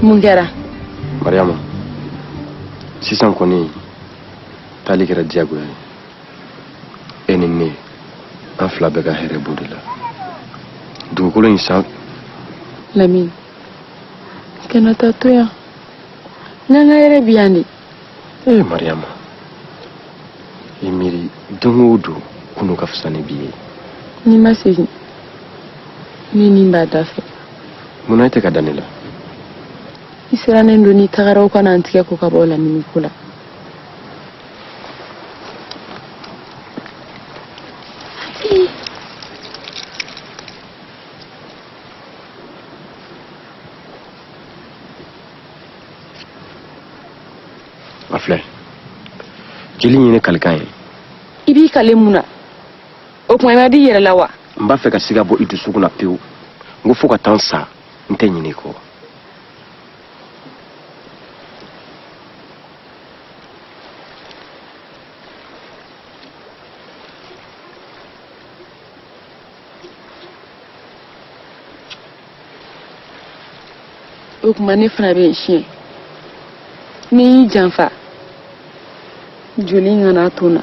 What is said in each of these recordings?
Mun kɛra? Mariama, sisan kɔni taali kɛra diyagoya ye. E ni ne, an fila bɛɛ ka hɛrɛ b'o de la. Dugukolo in san. Lamini, kana taa to yan. N'an ka hɛrɛ bi yan de. Ee Mariama, i miiri don o don kunu ka fisa ni bi ye. N'i ma segin, ne ni b'a da fɛ. Munna e tɛ ka da ne la? I sirannen don n'i tagara o kana n tigɛ ko ka bɔ Lamini ko la. A filɛ, jeli in ye ne kalikan ye. I b'i kale mun na? O tuma i ma di i yɛrɛ la wa? N b'a fɛ ka siga bɔ i dusukun na pewu. N ko fo ka taa n sa, n tɛ ɲinɛ i kɔ. O tuma ne fana bɛ n siɲɛ. Ni n y'i janfa, joli in kana to n na.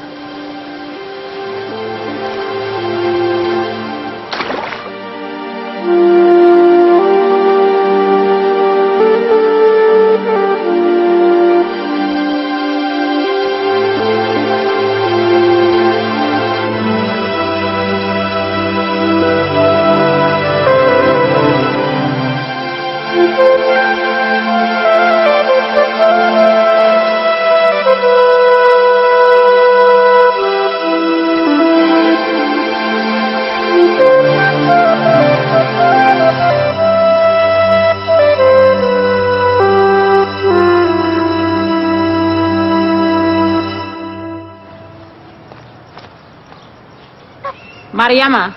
Mariama,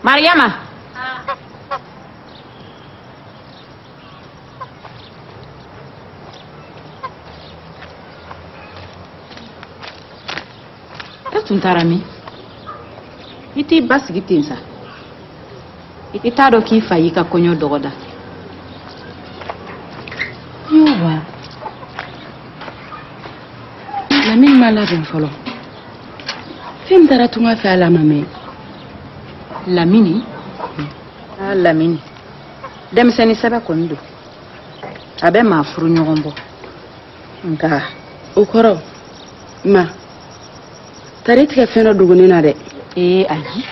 Mariama. E tun taara min? I t'i ba sigi ten sa. I t'a dɔn k'i fa y'i ka kɔɲɔ dɔgɔda. Yowa. Lamini ma labɛn fɔlɔ. Fɛn min taara tunga fɛ a la ma mɛn. Lamini? Ah, Lamini. Denmisɛnnin sɛbɛ kɔni don. A bɛ maa furu ɲɔgɔn bɔ. Nka. O kɔrɔ, ma, tari tigɛ fɛn dɔ dogo ne na dɛ. Ee ayi.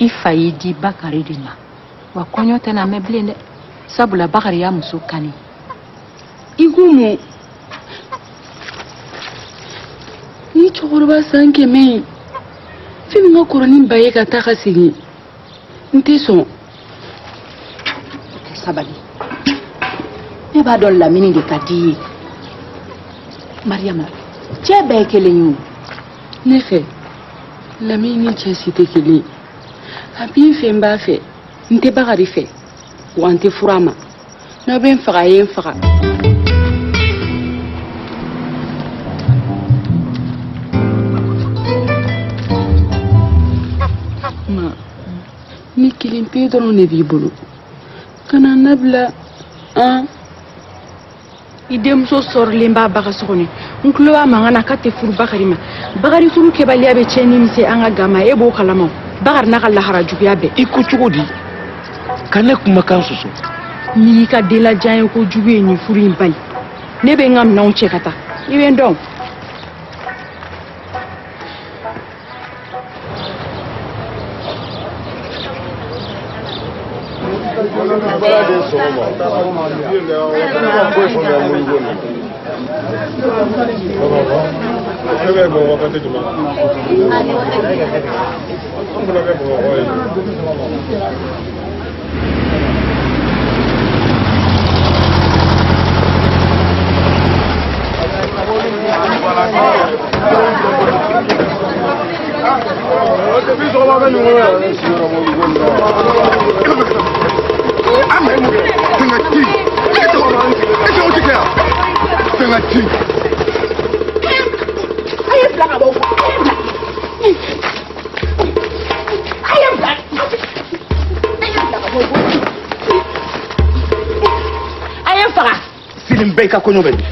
I fa y'i di Bakari de ma. Wa kɔɲɔ tɛna mɛn bilen dɛ. Sabula Bakari y'a muso kani. I ko mun? Ni cɛkɔrɔba san 100 ye, fɛn min ka kɔrɔ ni ba ye ka taa ka segin, n tɛ sɔn. Sabali. Ne b'a dɔn Lamini de ka di i ye. Mariama, cɛ bɛɛ ye kelen ye o. Ne fɛ, Lamini ni cɛ si tɛ kelen ye. A b'i fɛ n b'a fɛ, n tɛ Bakari fɛ, wa n tɛ furu a ma. N'aw bɛ n faga, a ye n faga. Ma, ni kelen pe dɔrɔn de b'i bolo. Kana n labila, an? I denmuso sɔrɔlen b'a ba ka so kɔnɔ. N tulo b'a mankan na k'a tɛ furu Bakari ma. Bakari furu kɛbaliya bɛ tiɲɛni min se an ka ga ma, e b'o kalama o. Bakari n'a ka lahara juguya bɛɛ. I ko cogo di? Ka ne kumakan sɔsɔ. N'i y'i ka denlajan ye ko jugu ye nin furu in bali. Ne bɛ n ka minɛnw cɛ ka taa. I bɛ n dɔn. Nin bɛɛ i ka kɔɲɔ bɛ di.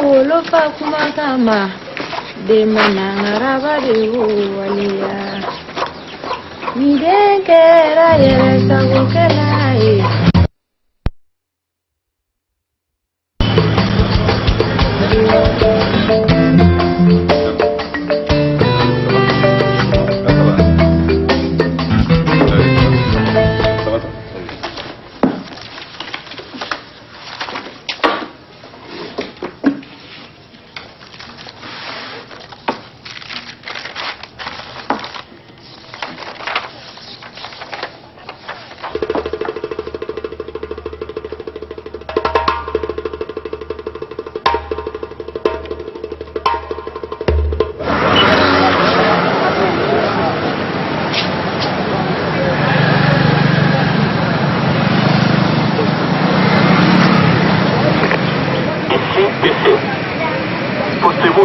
Wolofa kuma kama den ma nangaraba de wo waleya ni den kɛra yɛrɛ sagokɛla ye.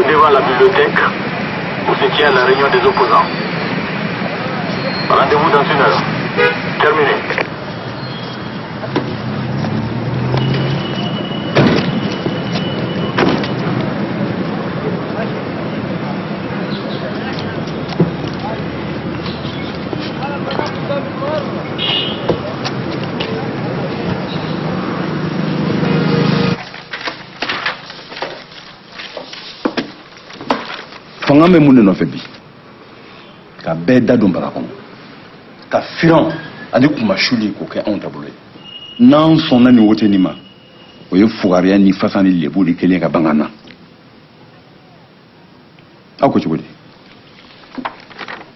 Devant la bibliothèque où se tient la réunion des opposants. Rendez-vous dans une heure. Terminé. Fanga bɛ mun de nɔfɛ bi ka bɛɛ da don bara kɔnɔ ka firan ani kunmasuli k'o kɛ anw taabolo ye n'an sɔnna nin wote nin ma o ye fugariya ni fasa ni lebu de kelen ka ban an na aw ko cogo di.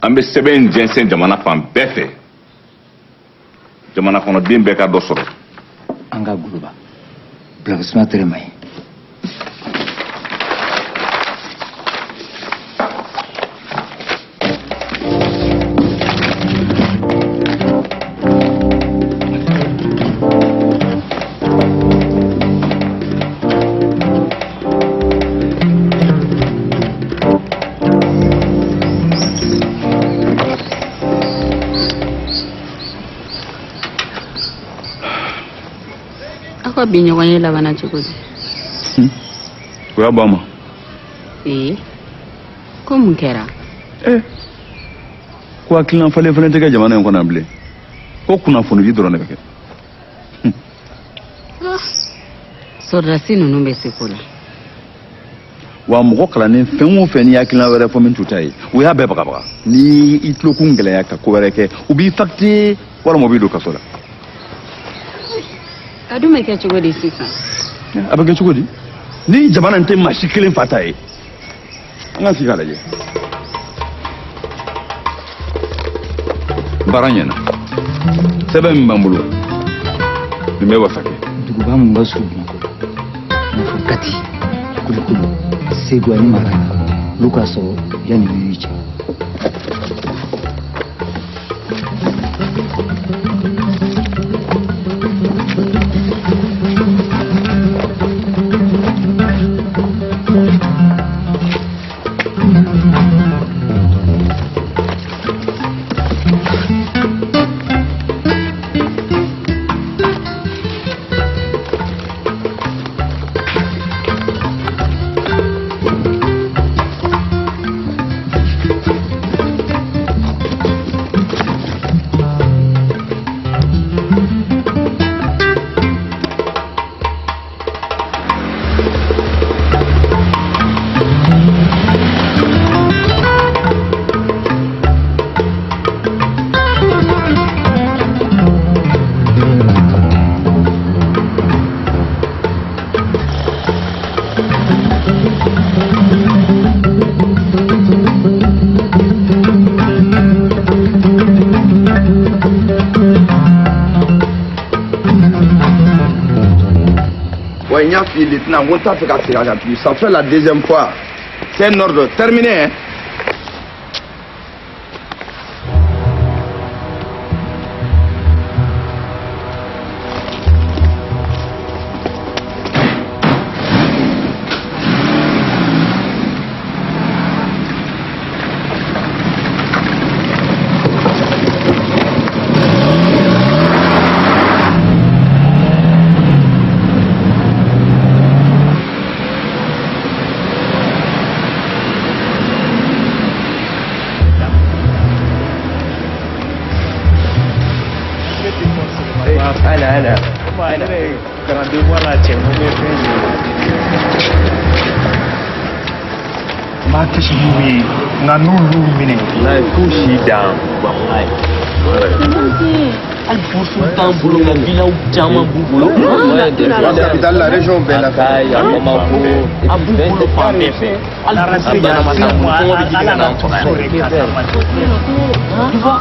An bɛ sɛbɛn in jɛnsɛn jamana fan bɛɛ fɛ jamana kɔnɔden bɛɛ ka dɔ sɔrɔ. An ka goloba bilakisuma tere ma ye. Bi ɲɔgɔn ye labanna cogo di? O y'a bɔ a ma. Ee, ko mun kɛra? Ko hakilina falen falen tɛ kɛ jamana in kɔnɔ bilen. Ko kunnafonidi dɔrɔn de bɛ kɛ. Sɔrɔdasi ninnu bɛ se ko la. Wa mɔgɔ kalannen fɛn o fɛn n'i hakilina wɛrɛ fɔ min t'u ta ye, o y'a bɛɛ bagabaga. Ni i tulokun gɛlɛya ka ko wɛrɛ kɛ, u b'i facter walima u b'i don kaso la. A dun bɛ kɛ cogo di sisan? A bɛ kɛ cogo di? Ni jamana in tɛ maa si kelen fa ta ye, an ka sigi k'a lajɛ. Baara ɲɛna. Sɛbɛn min b'an bolo, nin bɛ wasa kɛ. Duguba mun ka surun Bamakɔ la, i n'a fɔ Kati, Kulukoro, Segu ani Maraka, olu k'a sɔrɔ yanni minuit cɛ. Lieutenant, ça fait la deuxième fois. C'est un ordre terminé. Hein? Yɛlɛ yɛlɛ ne bɛ grand devoir la cɛ mun bɛ fɛn ye. N b'a kisi n'u ye nka n'olu minɛ. Walayi k'u si dan walayi. Hali bourse t'an bolo nka villaw caman b'u bolo. Capitale la région bɛɛ la. Kayi a Bamako a b'u bolo fan bɛɛ fɛ. Hali bourse ɲɛnama t'an bolo kɔngɔ bɛ jigin ka n'an faga yan. Tu vois.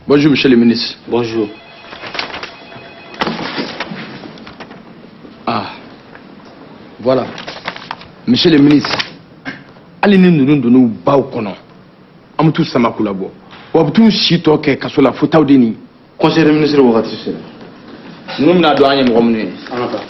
Bonjour, monsieur le ministre. Bonjour. Ah, voilà. Monsieur le ministre, hali ni ninnu donn'u baw kɔnɔ, an bɛ t'u sama k'u labɔ. Wa a bɛ t'u si tɔ kɛ kaso la fo taw de nin. Conseil des ministres wagati sera. Ninnu bɛna don an ye mɔgɔ minnu ye. An ka taa.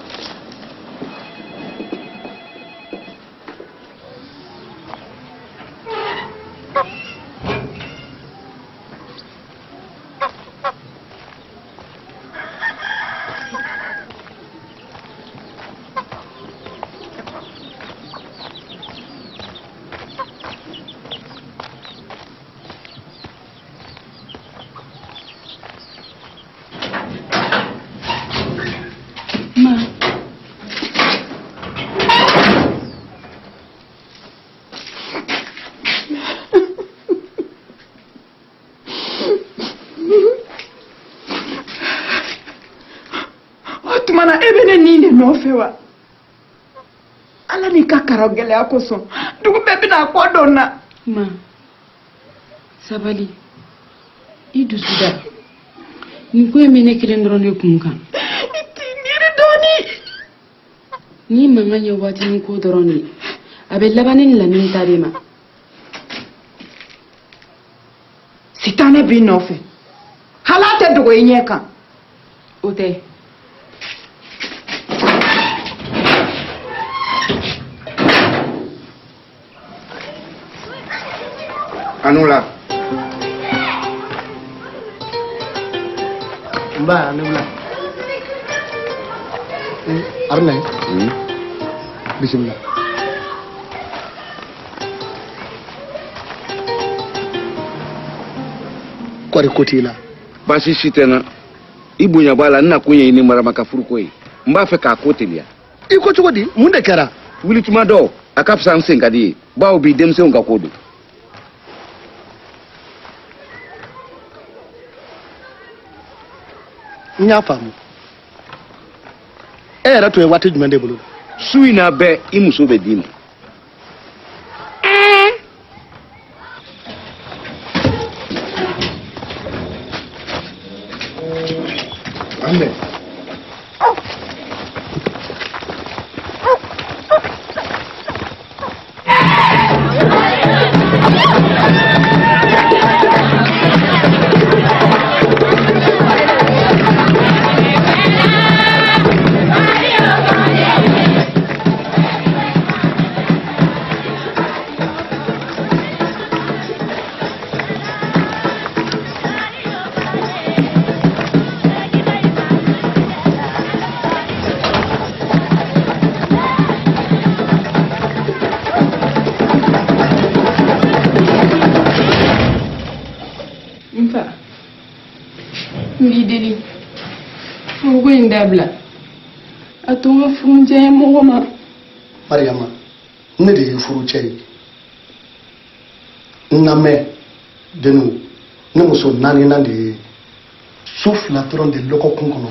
Nɔfɛ wa ala n'i ka kara gɛlɛya kosɔn dugu bɛɛ bɛna a kɔ dɔn na. Ma sabali i dusu da nin ko in bɛ ne kelen dɔrɔn de kun kan. I t'i miiri dɔɔnin. Ni mankan ye waatinin ko dɔrɔn de ye a bɛ laban ne ni Lamini ta de ma. Sitanɛ b'i nɔfɛ hali a tɛ dogo i ɲɛ kan. O tɛ. Anula. Nba a ni wula. Aruna. Bisimila. Kɔri ko t'i la. Baasi si tɛ n na. I bonya b'a la n nakun ye i ni Marama ka furuko ye. N b'a fɛ k'a ko teliya. I ko cogo di? Mun de kɛra? Wuli tuma dɔ a ka fisa n sen ka di ye bawo bi denmisɛnw ka ko don. N y'a faamu. E yɛrɛ tun ye waati jumɛn de bolo? Su in na bɛɛ i muso bɛ d'i ma. An bɛn. Furuko in dabila a to n ka furu diya mɔgɔ ma. Mariyama, ne de ye furucɛ ye. N lamɛn denw, ne muso naaninan de ye su fila dɔrɔn de lɔgɔkun kɔnɔ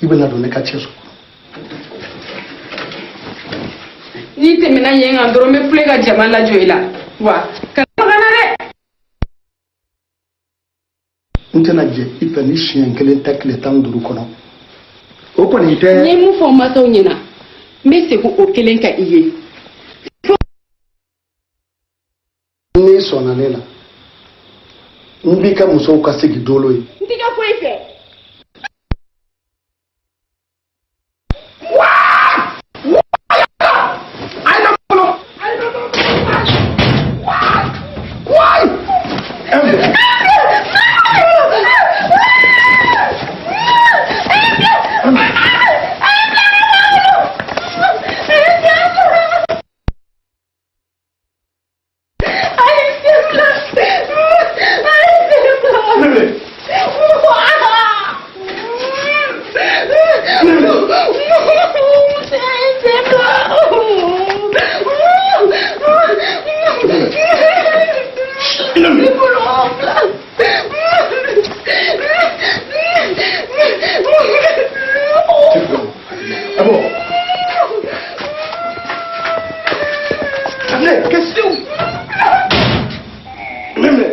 i bɛna don ne ka cɛ so kɔnɔ. N'i tɛmɛna yen kan dɔrɔn n bɛ kule ka jama lajɔ i la wa kana maga n na dɛ. N tɛna jɛ i fɛ ni siɲɛ kelen tɛ tile 15 kɔnɔ. O kɔni tɛ. N ye mun fɔ mansaw ɲɛna n bɛ segin o kelen kan i ye. N'i sɔnna ne la n b'i ka musow ka sigi dolo ye. N t'i ka foyi fɛ. Minɛ, question. Minɛ.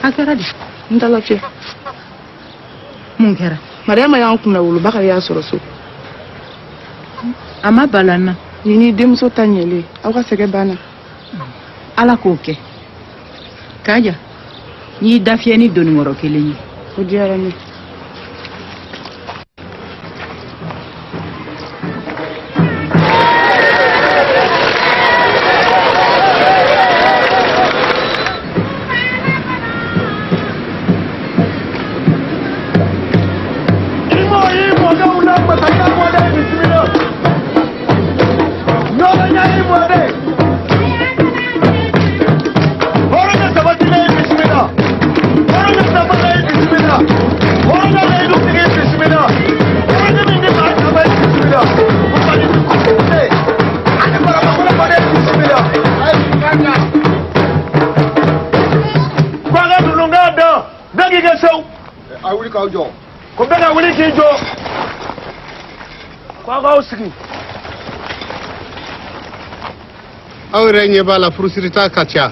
A kɛra di? N ta lafiya. Mun kɛra? Mariama y'an kunna wolo, Bakari y'a sɔrɔ so. A ma bala n na. Nin ni denmuso ta ɲɛlen, aw ka sɛgɛn banna. Ala k'o kɛ. Kaja, n y'i dafiyɛ ni doninkɔrɔ kelen ye. O diyara n ye. Ko bɛɛ ka wuli k'i jɔ. Ko aw k'aw sigi. Aw yɛrɛ ɲɛ b'a la furusirita ka ca.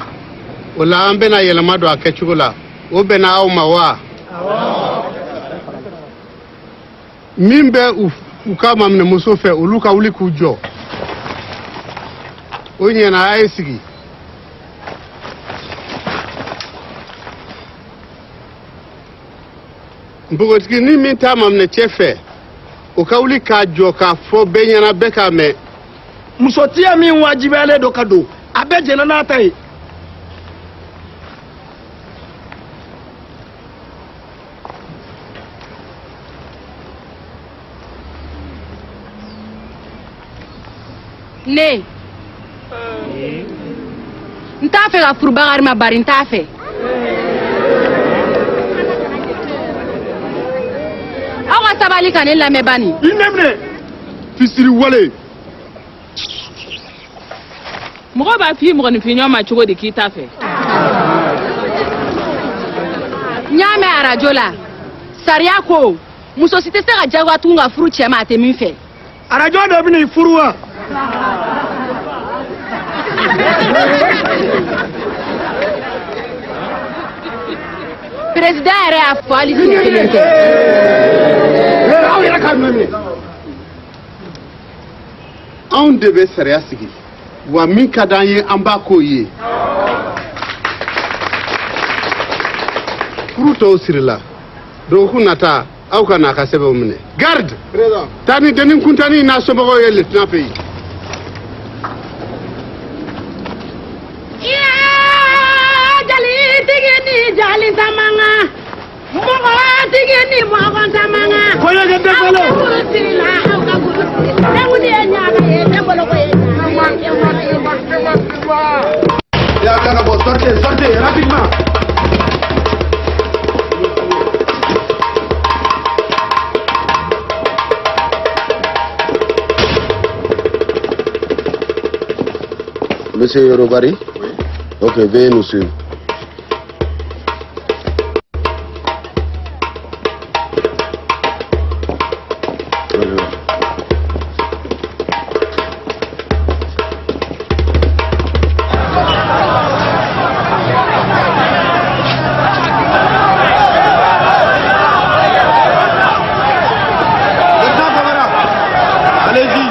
O la an bɛna yɛlɛma don a kɛcogo la. O bɛnna aw ma wa? Min bɛ u ka maminɛmuso fɛ, olu ka wuli k'u jɔ. O ɲɛna, a ye sigi. Npogotiginin min t'a maminɛ cɛ fɛ, o ka wuli k'a jɔ k'a fɔ bɛɛ ɲɛna, bɛɛ k'a mɛn. Musotiya min wajibiyalen don ka don, a bɛɛ jɛnna n'a ta ye. Ne n t'a fɛ ka furu Bakari ma, bari n t'a fɛ. Aw ka sabali ka ne lamɛn bani. I nɛminɛ. Fisiri wale. Mɔgɔ b'a f'i mɔgɔninfin ma cogo di k'i t'a fɛ? N y'a mɛn arajo la. Sariya ko muso si tɛ se ka jagoya tugun ka furu cɛ ma a tɛ min fɛ. Arajo dɔ bɛ n'i furu wa? Président yɛrɛ y'a fɔ hali siɲɛ kelen tɛ. Aw yɛrɛ k'a minɛ. Anw de bɛ sariya sigi, wa min ka d'an ye an b'a k'o ye. Furu tɔw sirila. Dɔgɔkun nata, aw ka n'a ka sɛbɛnw minɛ. Garde! Taa ni dennin kuntannin n'a somɔgɔw ye lieutenant fɛ yen. Jalitigi ni jali samanga, mɔgɔtigi ni mɔgɔ samanga. Kɔɲɔkɛ tɛ fɔlɔ. Aw ka furu sirila, aw ka furu sirila. Denkundi ye ɲaga ye, denboloko ye ɲaga ye. Ya kana bɔ, sortez, sortez rapidement. Monsieur Yorobari? Oui. Ok, veuillez nous suivre. Allez-y.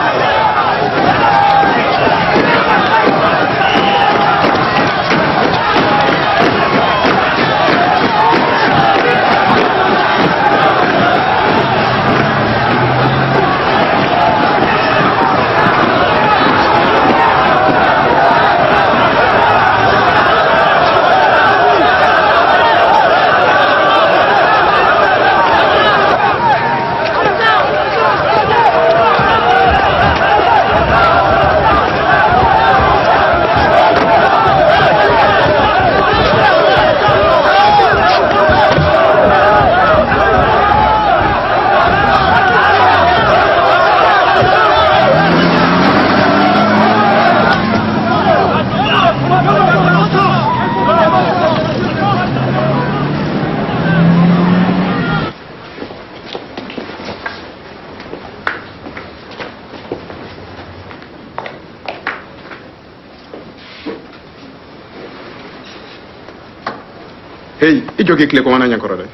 Hey, i jɔ k'i tile kɔmana ɲɛkɔrɔ dɛ.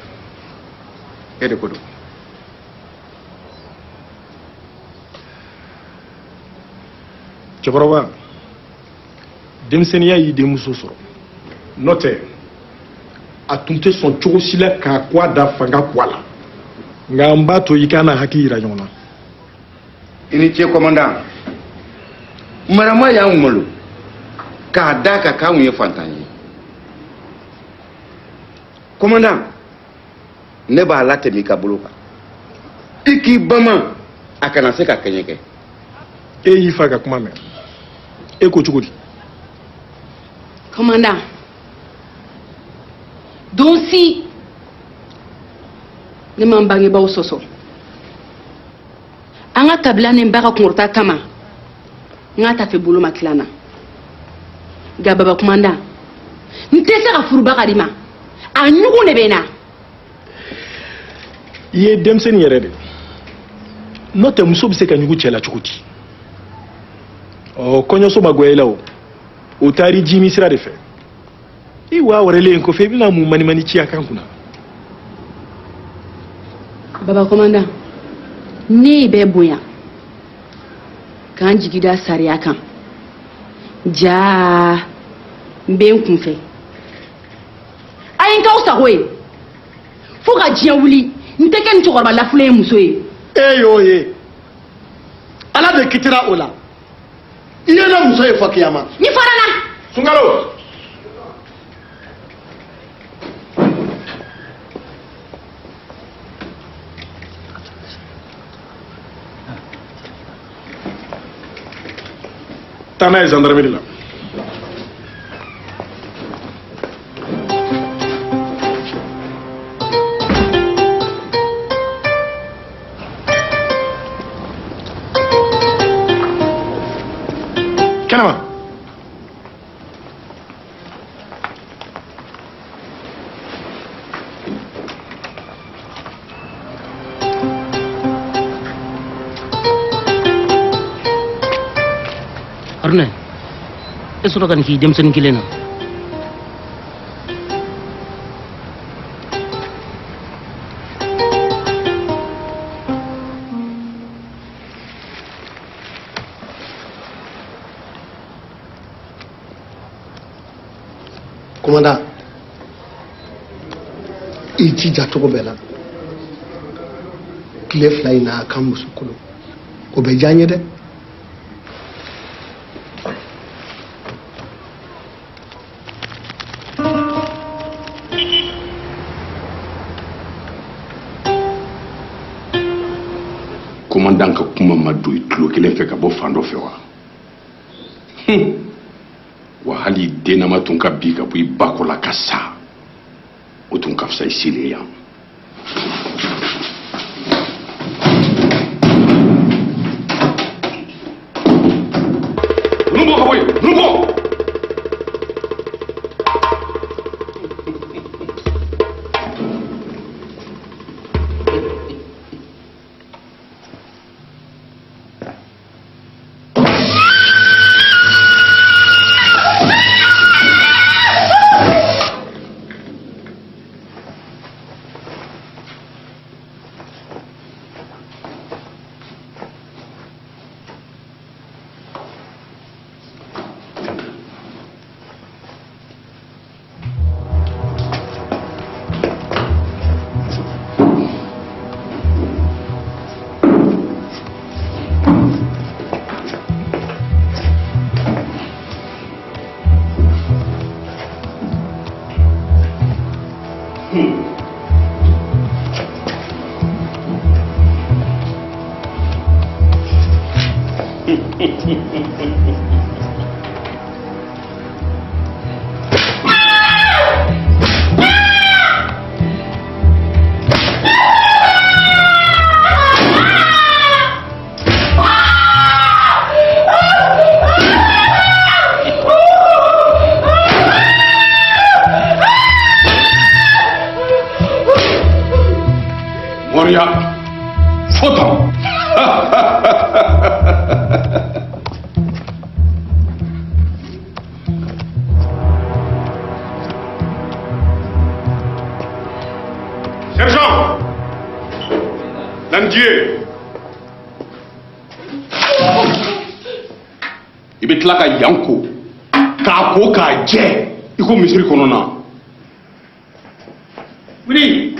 E de ko don. Cɛkɔrɔba, denmisɛnninya y'i denmuso sɔrɔ. N'o tɛ, a tun tɛ sɔn cogo si la k'a kɔ da fanga kɔ la. Nka n b'a to i ka n'a hakili yira ɲɔgɔn na. I ni ce kɔmandan. Marama y'anw malo k'a d'a kan k'anw ye fantan ye. Kɔmandan, ne b'a latɛmɛ i ka bolo kan. I k'i bama a kana se ka kɛɲɛ kɛ. E y'i fa ka kuma mɛn. E ko cogo di? Kɔmandan, don si ne ma n bangebaaw sɔsɔ. An ka kabila ni n ba ka kunkɔrɔta kama, n k'a ta fɛ bolo ma tila n na. Nka baba kumandan, n tɛ se ka furu Bakari ma. A ɲugun de bɛ n na. I ye denmisɛnnin yɛrɛ de. N'o tɛ muso bɛ se ka ɲugu cɛ la cogo di? Ɔ kɔɲɔso ma goya i la o. O taar'i ji min sira de fɛ. I wa wɛrɛlen kɔfɛ i bɛna mun manimani ci a kan kunna? Baba kɔmandan, ne ye bɛɛ bonya k'an jigi da sariya kan. Jaa, n bɛ n kunfɛ. A ye n k'aw sago ye. Fo ka diɲɛ wuli, n tɛ kɛ nin cɛkɔrɔba lafulen ye muso ye. E y'o ye. Ala de kitira o la. I ye ne muso ye fɔ kiyama. Ni fara n na. Sunkalo. Taa n'a ye gendarmerie la. Kɛnɛma. Haruna, e sɔrɔ ka nin k'i denmisɛnnin kelen na. Commandant, i jija cogo bɛɛ la. Tile fila in na a ka muso kolo. O bɛ diya n ye dɛ. Commandant ka kuma ma don i tulo kelen fɛ ka bɔ fan dɔ fɛ wa? Wa hali i dennama tun ka bin ka bɔ i ba kɔ la ka sa, o tun ka fisa i selen yan. Ninnu bɔ ka bɔ yen, ninnu bɔ! Moriya, fo tan. Sergent, Landieu. I bɛ tila ka yan ko k'a ko k'a jɛ i ko misiri kɔnɔna. Wuli.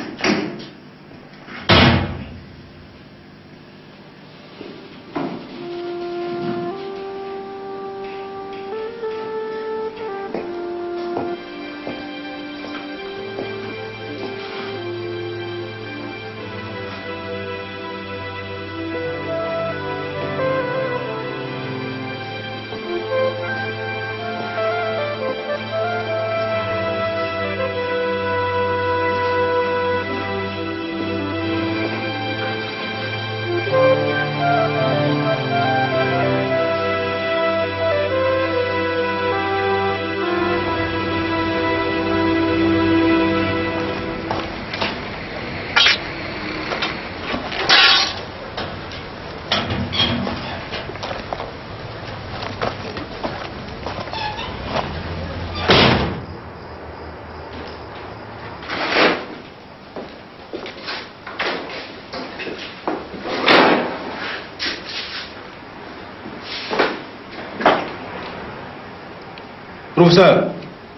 Professeur,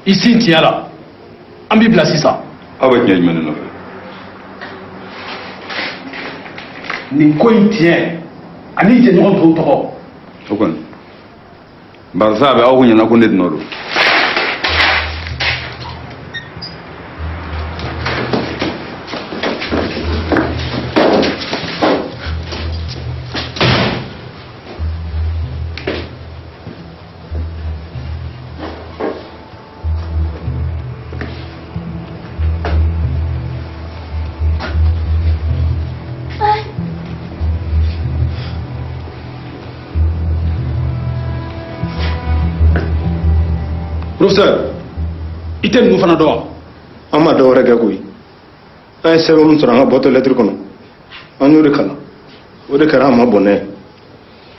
ici tiɲɛ la, an b'i bila sisan. Aw bɛ tiɲɛ jumɛn de nɔfɛ? Nin ko in tiɲɛ ani jɛɲɔgɔn tɔw tɔgɔ. O kɔni, barisa a bɛ aw ɲɛna ko ne de nɔ don. Professeur, i tɛ ninnu fana dɔn wa? An ma dɔwɛrɛ kɛ koyi. An ye sɛbɛn min sɔrɔ an ka boîte aux lettres kɔnɔ, an y'o de kalan. O de kɛra an ma bɔnɛ ye.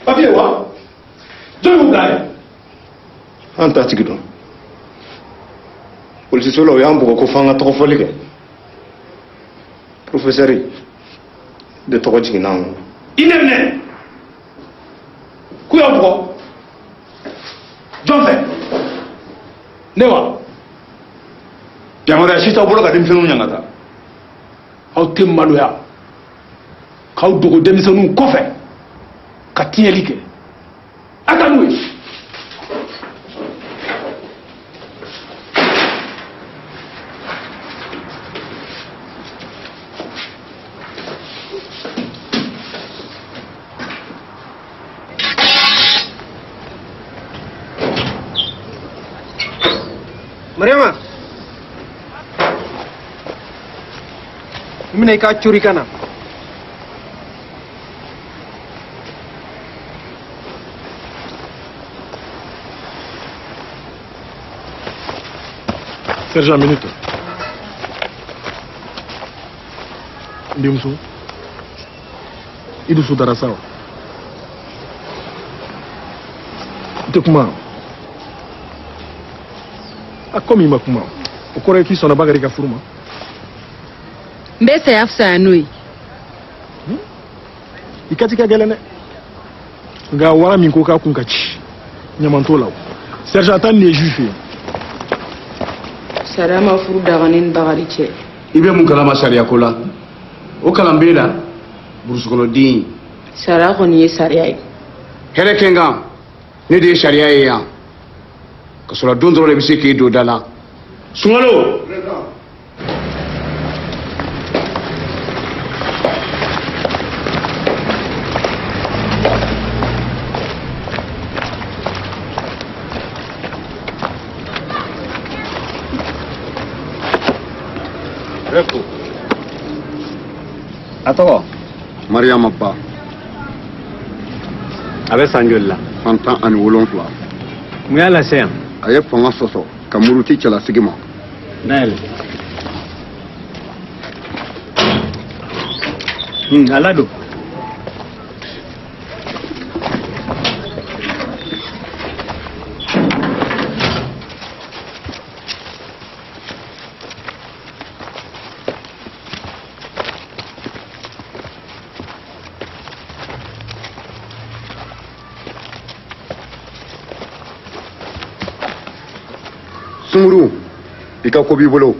Papier wa? Jɔn y'o bila ye? An t'a tigi dɔn. Polisiso la u y'an bugɔ ko f'an ka tɔgɔfɔli kɛ. Professeur de tɔgɔ jiginna an kɔnɔ. I ne minɛ. K'u y'aw bugɔ. Jɔn fɛ? Ne wa? Yamaruya si t'aw bolo ka denmisɛnninw ɲangata. Aw tɛ maloya k'aw dogo denmisɛnninw kɔfɛ ka tiɲɛli kɛ. A ka n'u ye. Mariama, n bɛna i ka cori ka na. Sergent, minute. N denmuso, i dusu dara sa wa? I tɛ kuma. A komi i ma kuma, o kɔrɔ ye k'i sɔnna Bakari ka furu ma. N bɛ saya fisaya n'o ye. I kati ka gɛlɛn dɛ. Nka wara min ko k'a kun ka ci, ɲaman t'o la o. Sergent, taa nin ye juge fɛ yen. Sariya ma furu daga ne ni Bakari cɛ. I bɛ mun kalama sariya ko la? O kalan b'e la, burusukɔnɔden. Sariya kɔni ye sariya ye. Hɛrɛ kɛ n kan, ne de ye sariya ye yan. Ka sɔrɔ don dɔrɔn de bɛ se k'e don da la. Sunkalo. A tɔgɔ? Mariama Ba. A bɛ san joli la? San 17. Mun y'a lase yan? A ye fanga sɔsɔ ka muruti cɛlasigi ma. Dayɛlɛ. A ladon. Sunguru, i ka ko b'i bolo.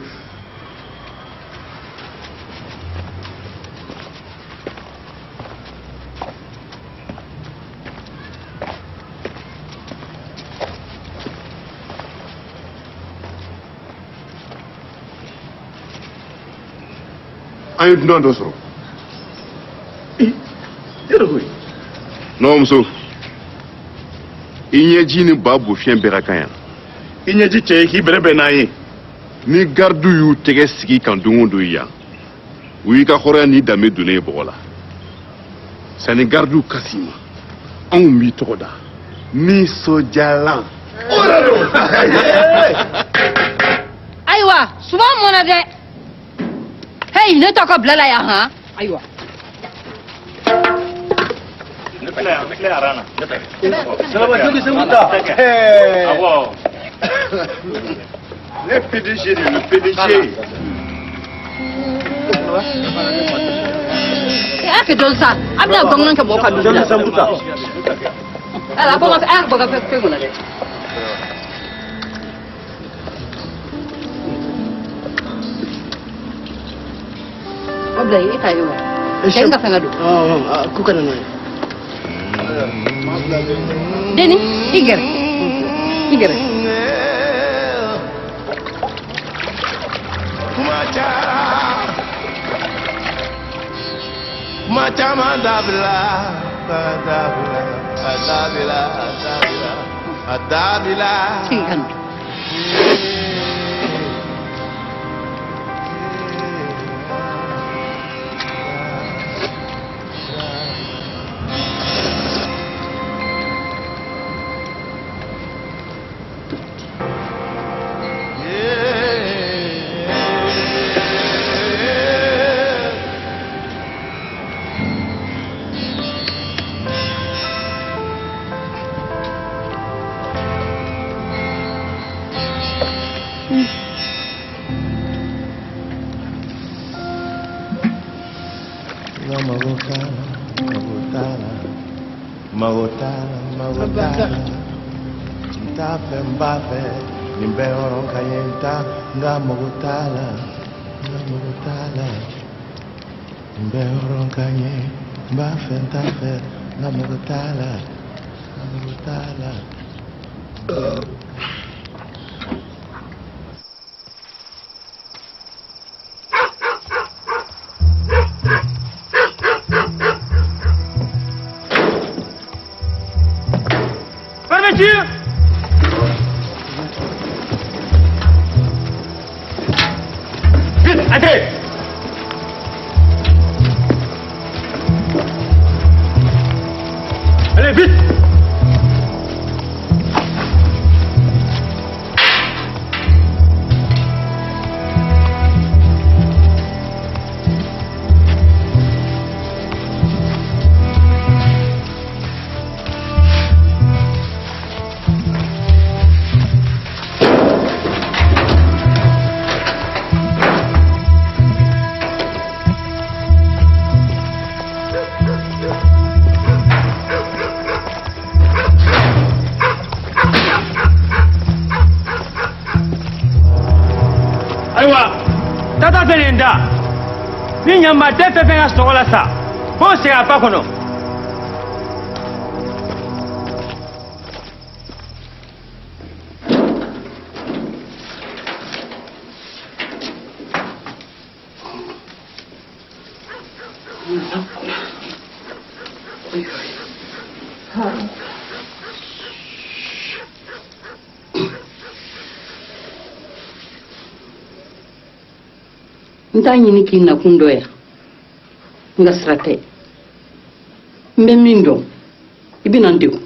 An ye dunan dɔ sɔrɔ. Yɛrɛ koyi. Non muso, i ɲɛji ni ba bofiyɛn bɛɛ ka kan yan. I ɲɛji cɛ ye k'i bɛrɛ bɛn n'an ye. Ni garidiw y'u tɛgɛ sigi kan don o don yan, u y'i ka hɔrɔnya n'i danbe donnen ye bɔgɔ la. Sani garidiw ka s'i ma, anw b'i tɔgɔ da nisɔndiyalan. O yɛrɛ don. Ayiwa, suman mɔna dɛ. Hey, ne t'a ka bila la yan han. Ayiwa. Le PDG, le PDG. A kɛ dɔn sa, a bɛna bamanan kɛ mɔgɔ ka dugu la. Ala bɔ ka a bɔ ka fɛn kɔnɔ dɛ. O bila e ta ye wa? Cɛ in ka fɛn ka don. K'u kana n'a ye. Deni, i gɛrɛ. I gɛrɛ. Kuma caman dabila, a dabila, a dabila, a dabila, a dabila. Sigi ka na. Nin bɛɛ hɔrɔn ka ye n ta nka mago t'a la nka mago t'a la nin bɛɛ hɔrɔn ka ɲɛ n b'a fɛ n t'a fɛ nka mago t'a la nka mago t'a la. Fermeture! Vite, entrez! Allez, vite! Ayiwa, tata tɛ nin da. Ni ɲamaden fɛn fɛn ka sunɔgɔ la sa, k'o segin a ba kɔnɔ. N t'a ɲini k'i nakun dɔ yan n ka sira tɛ n bɛ min dɔn i bɛna n degun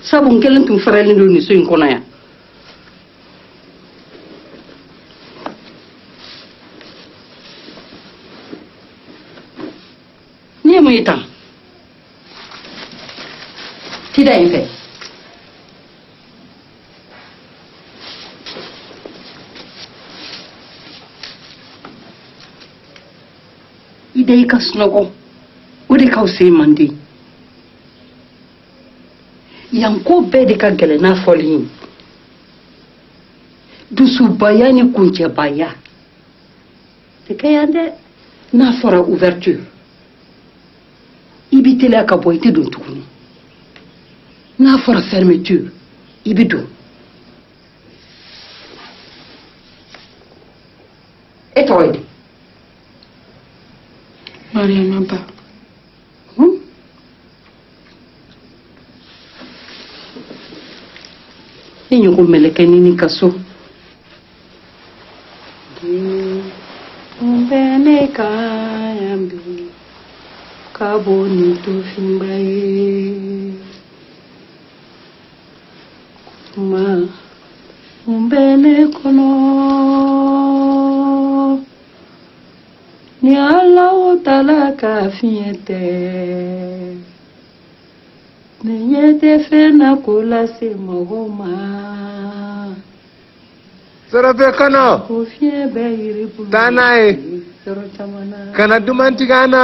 sabu n kelen tun faralen don nin so in kɔnɔ yan n'i ye mun ye tan t'i da yen fɛ. I da i ka sunɔgɔ o de ka fisa i man den yan ko bɛɛ de ka gɛlɛn n'a fɔli ye. Dusubaya ni kuncɛbaya tɛ kɛ yan dɛ. N'a fɔra ouverture, i b'i teliya ka bɔ, i tɛ don tuguni. N'a fɔra fermeture, i bɛ don. E tɔgɔ ye di? Mariama Ba. E ɲɔgɔn mɛlɛkɛnin ni ka so. Mun bɛ ne kan yan bi ka bɔ ni tufinba ye? Kuma mun bɛ ne kɔnɔ? Ni Alahu Taala ka fiɲɛ tɛ, ne ɲɛ tɛ fɛn na ko lase mɔgɔ ma. Sɔrɔfɛ kɔnɔ. Ko fiɲɛ bɛ yiri bulu. Taa n'a ye. Yɔrɔ caman na. Kana duman tigɛ an na.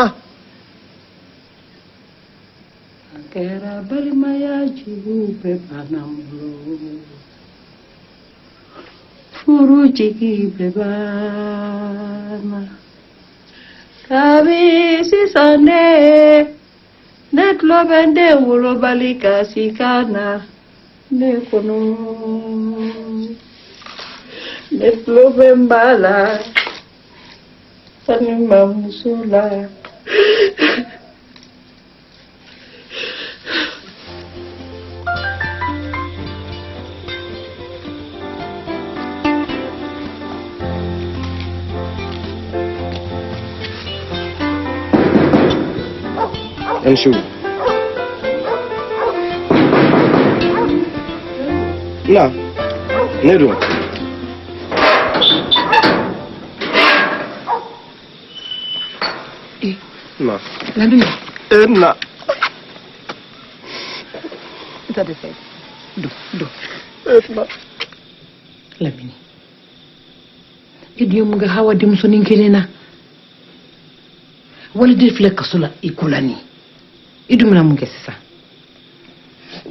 A kɛra balimaya jugu bɛɛ banna n bolo. Furu jigi bɛɛ banna. Kabi sisan ne tulo bɛ n den wolobali kasi kan na ne kɔnɔ. Ne tulo bɛ n ba la ani n bamuso la. Ni su. Na, ne don. Na. Lamini. E na. I tɛ fɛ. Don, don. E na. Lamini. E dun ye mun kɛ Hawa denmusonin kelen na? Waliden filɛ kaso la i ko la nin. I dun bɛna mun kɛ sisan?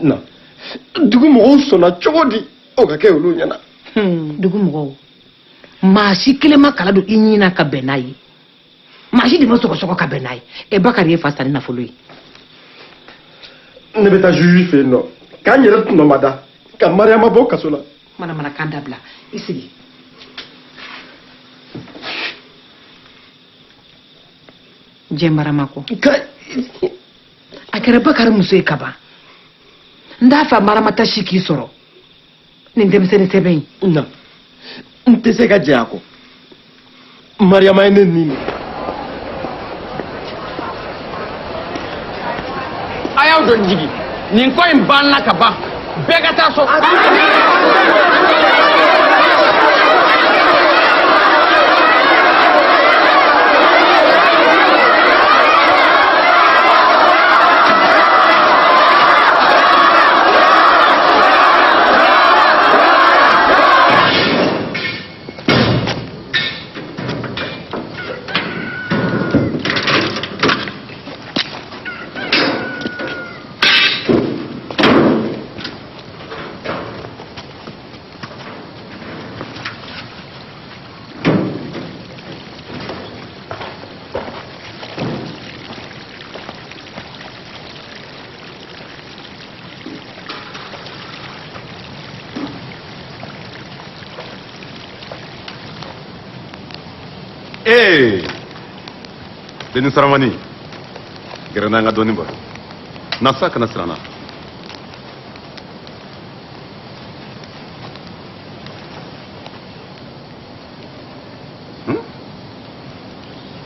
Na, dugu mɔgɔw sɔnna cogo di o ka kɛ olu ɲɛna? Dugu mɔgɔw, maa si kelen ma kala don i ɲin na ka bɛn n'a ye. Maa si de ma sɔgɔsɔgɔ ka bɛn n'a ye. Ɛ Bakari ye fa san ni nafolo ye. Ne bɛ taa juge fɛ yen nɔ k'an yɛrɛ tɔnɔmada ka Mariama bɔ kaso la. Manamanakan dabila, i sigi. Jɛnbarama kɔ. A kɛra Bakari muso ye kaban. N t'a fɛ Marama ta si k'i sɔrɔ. Nin denmisɛnnin sɛbɛn in. Na, n tɛ se ka jɛ a kɔ. Mariama ye ne nin de. A y'aw dɔn jigi. Nin ko in banna ka ban. Bɛɛ ka taa so. Ee Denis Saramani, gɛrɛ n na an ka dɔɔnin baro. Na sa, kana siran n na.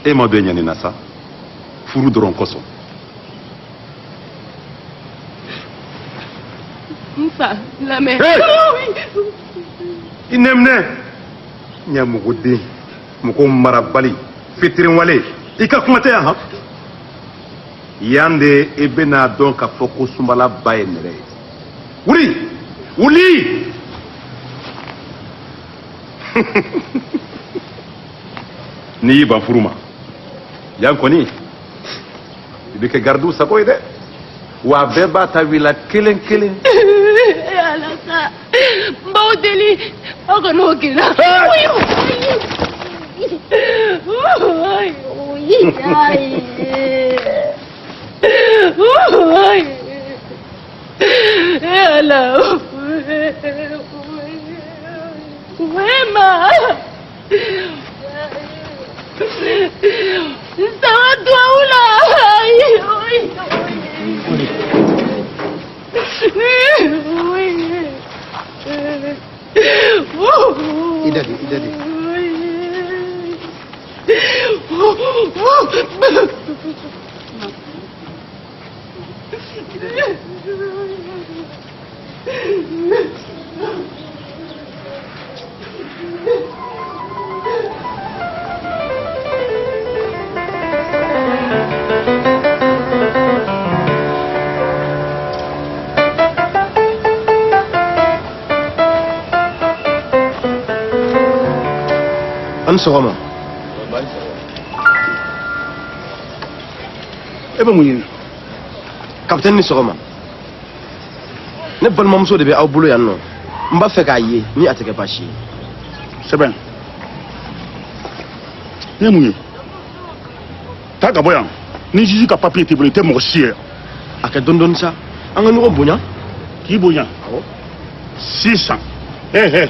E ma dɔn e ɲani na sa, furu dɔrɔn kosɔn. N fa, lamɛn. I nɛminɛ, ɲamɔgɔden, mɔgɔ marabali, fitiriwale, i ka kuma tɛ yan han. Yan de i bɛna dɔn k'a fɔ ko sunbala ba ye nɛrɛ ye. Wuli, wuli! N'i y'i ban furu ma, yan kɔni, i bɛ kɛ garidiw sago ye dɛ. Wa bɛɛ b'a ta wila kelen kelen. Ala sa, n b'aw deli, Aw kan'o kɛ n na. Ala. Wema. Sawa duwawu la. I dadi, i dadi. An sɔgɔma. E bɛ mun ɲini? Kapitɛni ni sɔgɔma. Ne balimamuso de bɛ aw bolo yan nɔ. N b'a fɛ k'a ye ni a tɛ kɛ baasi ye. Sɛbɛn. Ni ye mun ye? Taa ka bɔ yan. Ni juge ka papier t'i bolo, i tɛ mɔgɔ si ye. A kɛ dɔɔni dɔɔni sa. An ka ɲɔgɔn bonya. K'i bonya? Awɔ. Sisan. Hɛ.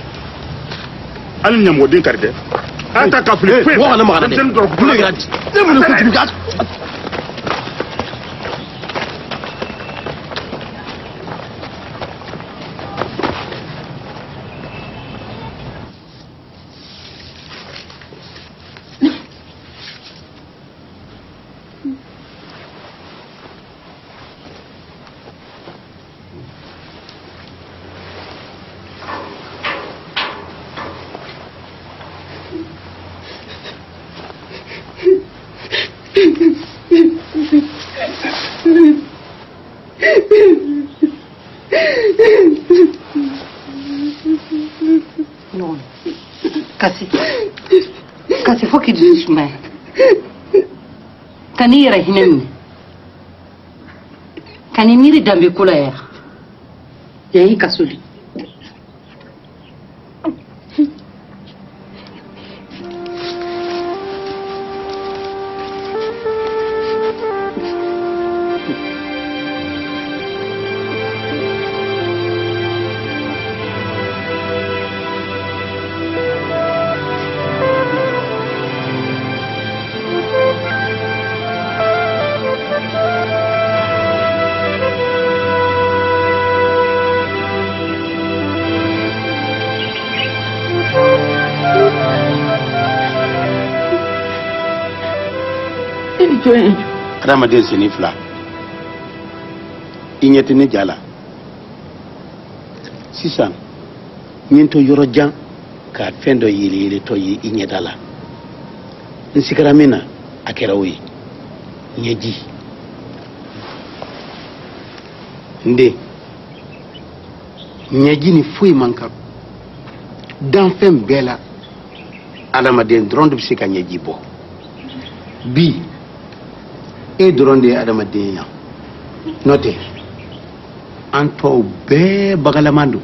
Hali ɲamɔgɔden kari dɛ. An ta ka fili foyi. Mɔgɔ kana maga dɛ. Bolo yɛrɛ di. Ne mun ye kojugu kɛ? Non. Kasi. Kasi fo k'i dusu sumaya. Ka n'i yɛrɛ hinɛ minɛ. Ka n'i miiri danbe ko la yan. Yan y'i kaso de. Adamaden senni fila i ɲɛ tɛ ne ja la sisan n ye n to yɔrɔ jan ka fɛn dɔ yeleyeletɔ ye i ɲɛda la n sigara min na a kɛra o ye ɲɛji n den ɲɛji ni foyi man kan danfɛn bɛɛ la adamaden dɔrɔn de bɛ se ka ɲɛji bɔ bi e dɔrɔn de ye adamaden yan n'o tɛ an tɔw bɛɛ bagalaman don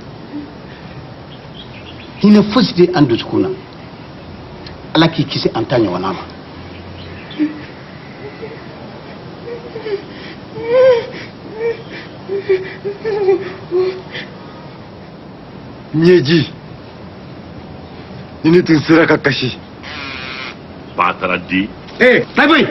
hinɛ fosi tɛ an dusukun na ala k'i kisi an ta ɲɔgɔnna ma. Ɲɛji ni ne tun sera ka kasi. Batara di. Ee Tayiboyi.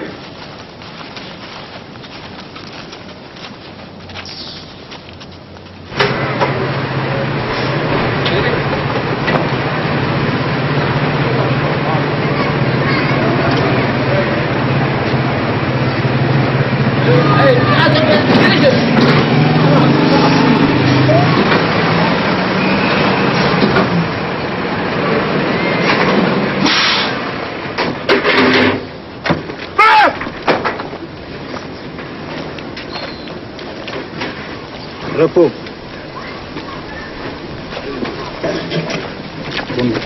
Repos.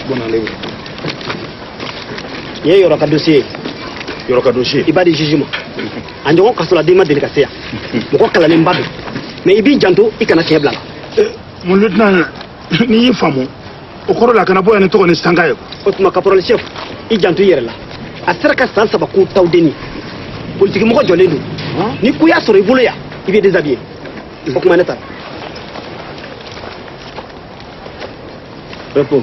Bon allez. Nin ye yɔrɔ ka dossier ye. Yɔrɔ ka dossier. I b'a di juge ma. A ɲɔgɔn kasoladen ma deli ka se yan. Mɔgɔ kalanenba don. Mais i b'i janto i kana fiɲɛ bila a la. Mon lieutenant, n'i y'i faamu, O kɔrɔ la a kana bɔ yan ni tɔgɔ ni sanga ye. O tuma caporal chef, i janto i yɛrɛ la. A sera ka san 3 ko Tawudeni. Politiki mɔgɔ jɔlen don. Ni ko y'a sɔrɔ i bolo yan, i bɛ déshabiller. O tuma ne taara. Repos.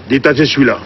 Détachez celui-là.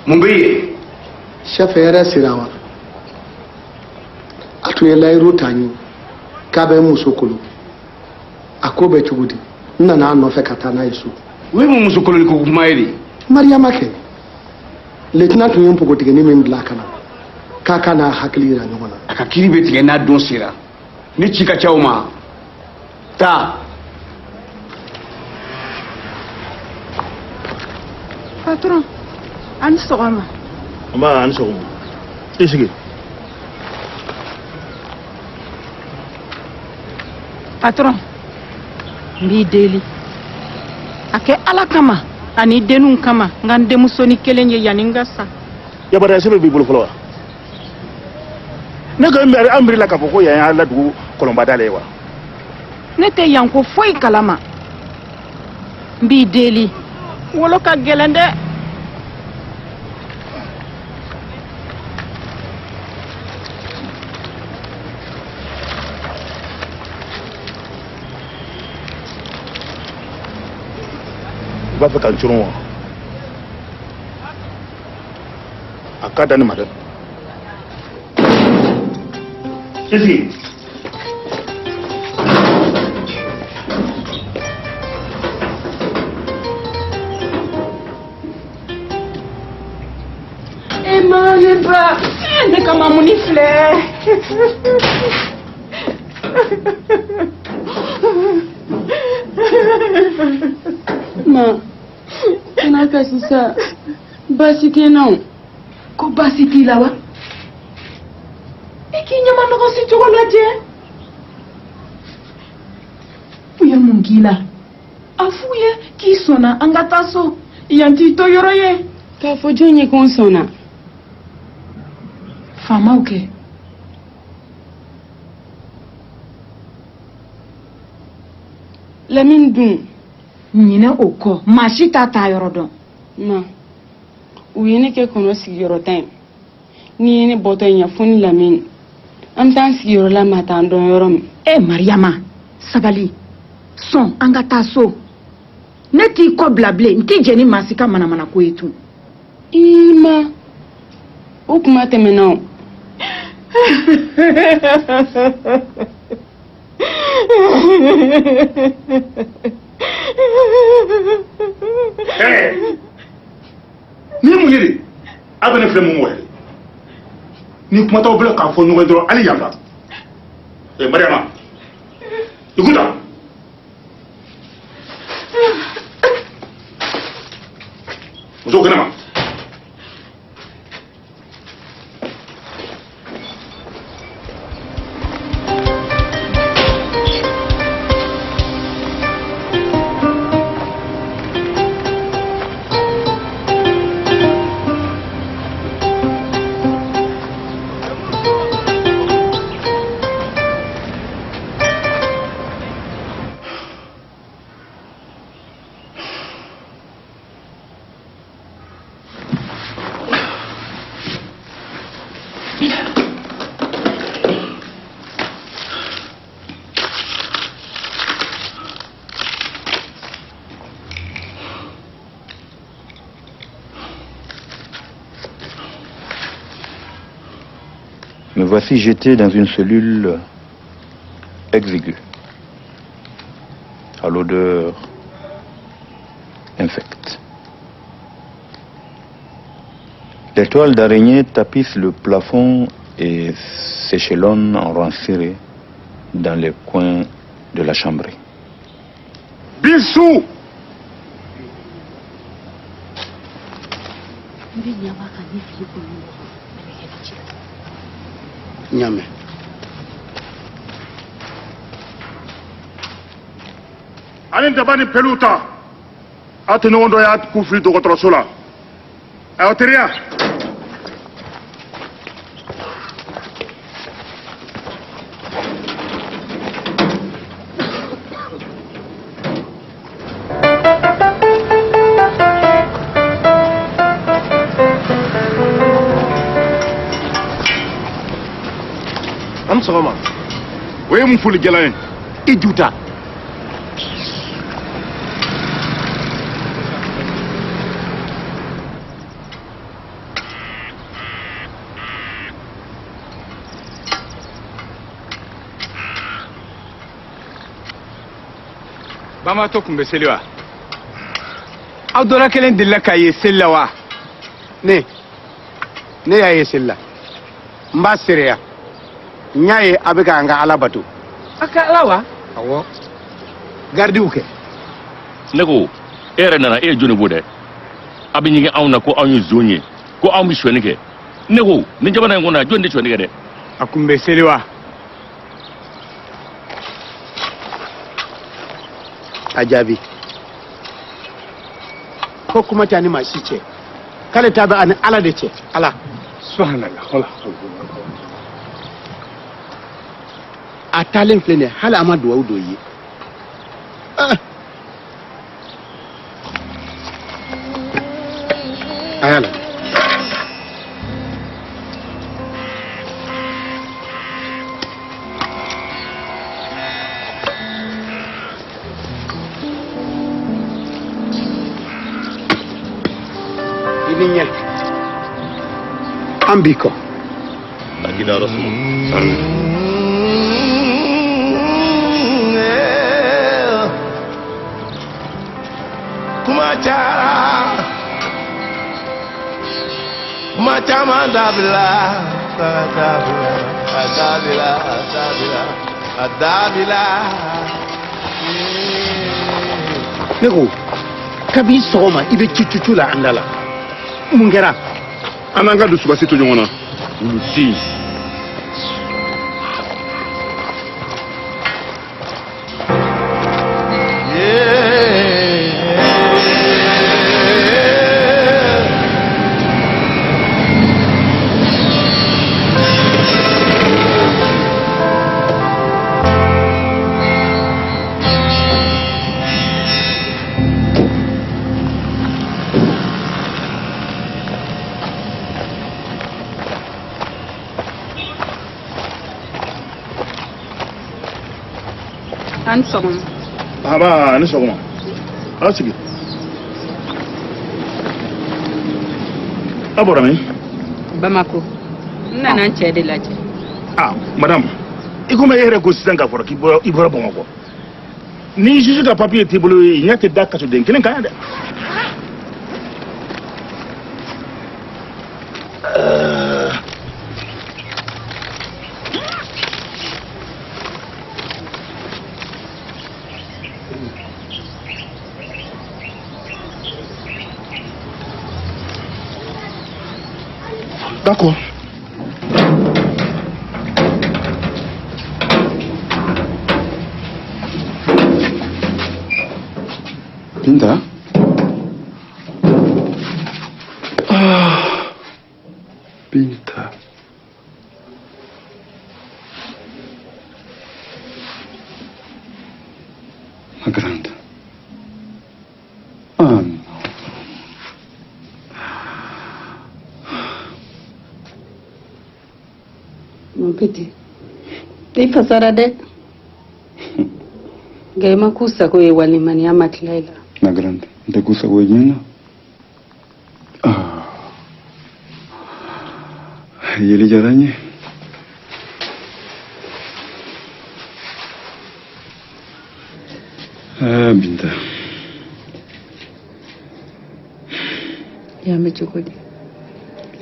Mun bɛ yen? Chef yɛrɛ sera wa? A tun ye layiru ta n ye k'a bɛ n muso kolo. A ko bɛ cogo di? N nana a nɔfɛ ka taa n'a ye so. O ye mun muso kololi ko kuma ye de? Mariyama kɛ. Lieutenant tun ye npogotiginin min bila ka na k'a ka n'a hakili yira ɲɔgɔn na. A ka kiiri bɛ tigɛ n'a don sera. Ni ci ka ca o ma. Taa. Patron, a ni sɔgɔma. Nba, a ni sɔgɔma. I sigi. Patron, n b'i deli. A kɛ Ala kama ani denninw kama n ka n denmusonin kelen ye yanni n ka sa. Yamaruya sɛbɛn b'i bolo fɔlɔ wa? Ne ko an miiri la k'a fɔ ko yan y'an la dugu kɔlɔnbada le ye wa? Ne tɛ yan ko foyi kalama. N b'i deli. Wolo ka gɛlɛn dɛ. I b'a fɛ ka n coron wa? A ka dan ne ma dɛ. I sigi. E ma ne ba, ne ka mamuni filɛ. Ma, kana kasi sa. Baasi tɛ n na o. Ko baasi t'i la wa? I k'i ɲɛmanɔgɔsi cogo lajɛ. U ye mun k'i la? A f'u ye k'i sɔnna an ka taa so. Yan t'i to yɔrɔ ye. K'a fɔ jɔn ye ko n sɔnna? Faamaw kɛ. Lamini dun? Ɲinɛ o kɔ, maa si t'a taa yɔrɔ dɔn. Ma, u ye ne kɛ kɔnɔ sigiyɔrɔ tan ye. N'i ye ne bɔtɔ ye ɲɛ fo ni Lamini. An bɛ taa an sigiyɔrɔ la maa t'an dɔn yɔrɔ min. E Mariyama, sabali. Sɔn an ka taa so. Ne t'i kɔ bila bilen, n t'i jɛ ni maa si ka manamanako ye tun. Ii ma, o kuma tɛmɛna o. Ni mun ye de? A bɛ ne filɛ mun mɔgɔ ye? Ni kuma t'aw bolo k'a fɔ ɲɔgɔn ye dɔrɔn hali yan ta. Mariama, i kun ta. Muso kɛnɛ ma. Me voici jeté dans une cellule exiguë, à l'odeur infecte. Les toiles d'araignée tapissent le plafond et s'échelonnent en rangs serrés dans les coins de la chambrée. Bissou! Ɲamɛ. Ani daba ni pelu ta. Aw tɛ ɲɔgɔn dɔn y'a kun fili dɔgɔtɔrɔso la. Aw teriya. An sɔgɔma. O ye mun foli jalan ye? I ju ta. Bamatɔ tun bɛ seli wa? Aw dɔla kelen delila k'a ye seli la wa? Ne y'a ye seli la. N b'a seereya. N y'a ye a bɛ k'an ka Ala bato. A ka Ala wa? Awɔ. Garidiw kɛ. Ne ko e yɛrɛ nana e ye jɔnni bɔ dɛ? A bɛ ɲigin anw na ko anw ye zon ye, ko anw bɛ sonyɛni kɛ. Ne ko nin jamana in kɔnɔ yan jɔnni tɛ sonyɛni kɛ dɛ? A kun bɛ seli wa? A jaabi. Ko kuma tɛ ani maa si cɛ. K'ale ta bɛ ani Ala de cɛ. Ala. Subhanallah. A taalen filɛ nin ye hali a ma duwawu dɔ ye. A y'a lajɛ. I ni ɲɛ. An b'i kɔ. A k'i dayɔrɔ suma. Kuma cayara, kuma caman dabila, a dabila, a dabila, a dabila, a dabila. Ne ko kabini sɔgɔma i bɛ cucucu la an da la, mun kɛra? An n'an ka dusukasi to ɲɔgɔn na. Wulusi. An sɔgɔma. Aba, ni sɔgɔma. Aw sigi. Aw bɔra min? Bamako. N nana n cɛ de lajɛ. Ah, madame, i komi e yɛrɛ ko sisan k'a fɔra k'i bɔra i bɔra Bamakɔ. Ni juge ka papier t'i bolo, i ɲɛ tɛ da kasoden kelen kan yan dɛ. D'accord. Binta. Ah, Binta. Ma grande. Ah non. Mon petit, i fasara dɛ. Nka i ma k'u sago ye walimaniya ma tila i la. Ma grande, n tɛ k'u sago ye diɲɛ na. Ah. Yeli diyara n ye. Ah, Binta. Yan bɛ cogo di?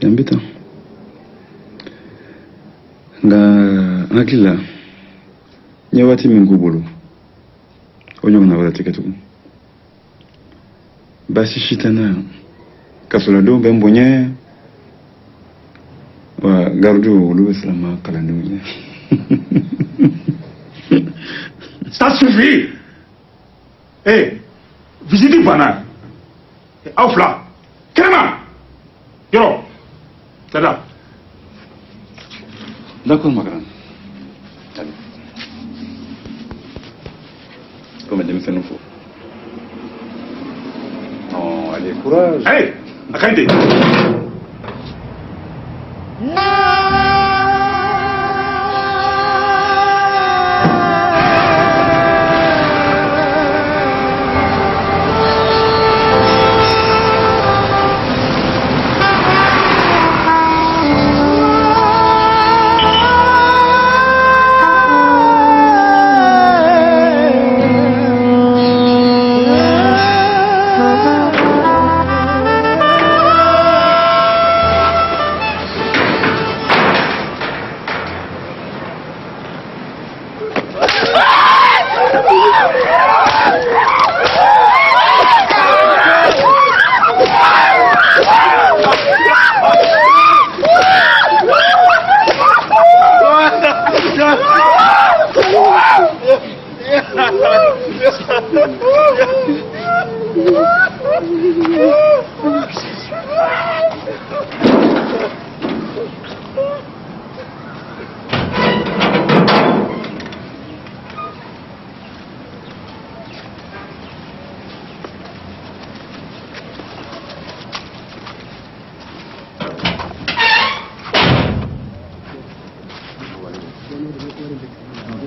Yan bɛ tan. Nka n hakili la n ye waati min k'u bolo, o ɲɔgɔnna wɛrɛ tɛ kɛ tugun. Baasi si tɛ n na yan. Kasoladenw bɛ n bonya, wa garidiw olu bɛ siran ma kalandenw ɲɛ. Ça suffit. Eh, visite banna. Aw fila, kɛnɛma, yɔrɔ, dada. D'accord, ma grande. Allez. Comme denmisɛnninw fo. Non, allez, courage. Hey, a ka ɲi ten.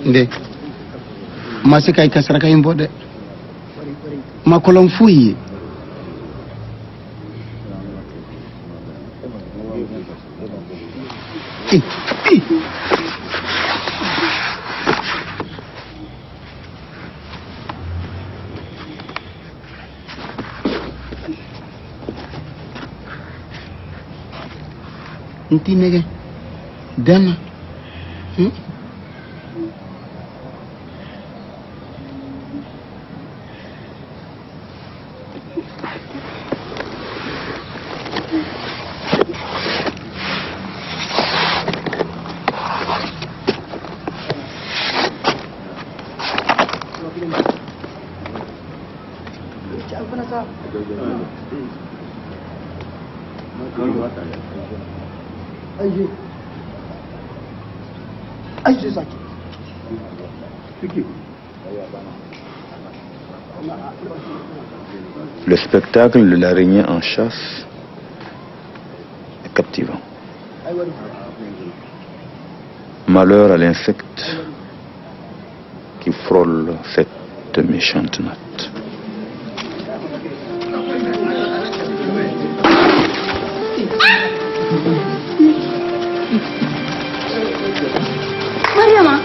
N den, n ma se ka i ka saraka in bɔ dɛ. N ma kɔlɔn foyi ye. N t'i nɛgɛ dan na. Le spectacle de l'araignée en chasse est captivant. Malheur à l'insecte qui frôle cette méchante natte. Mariama.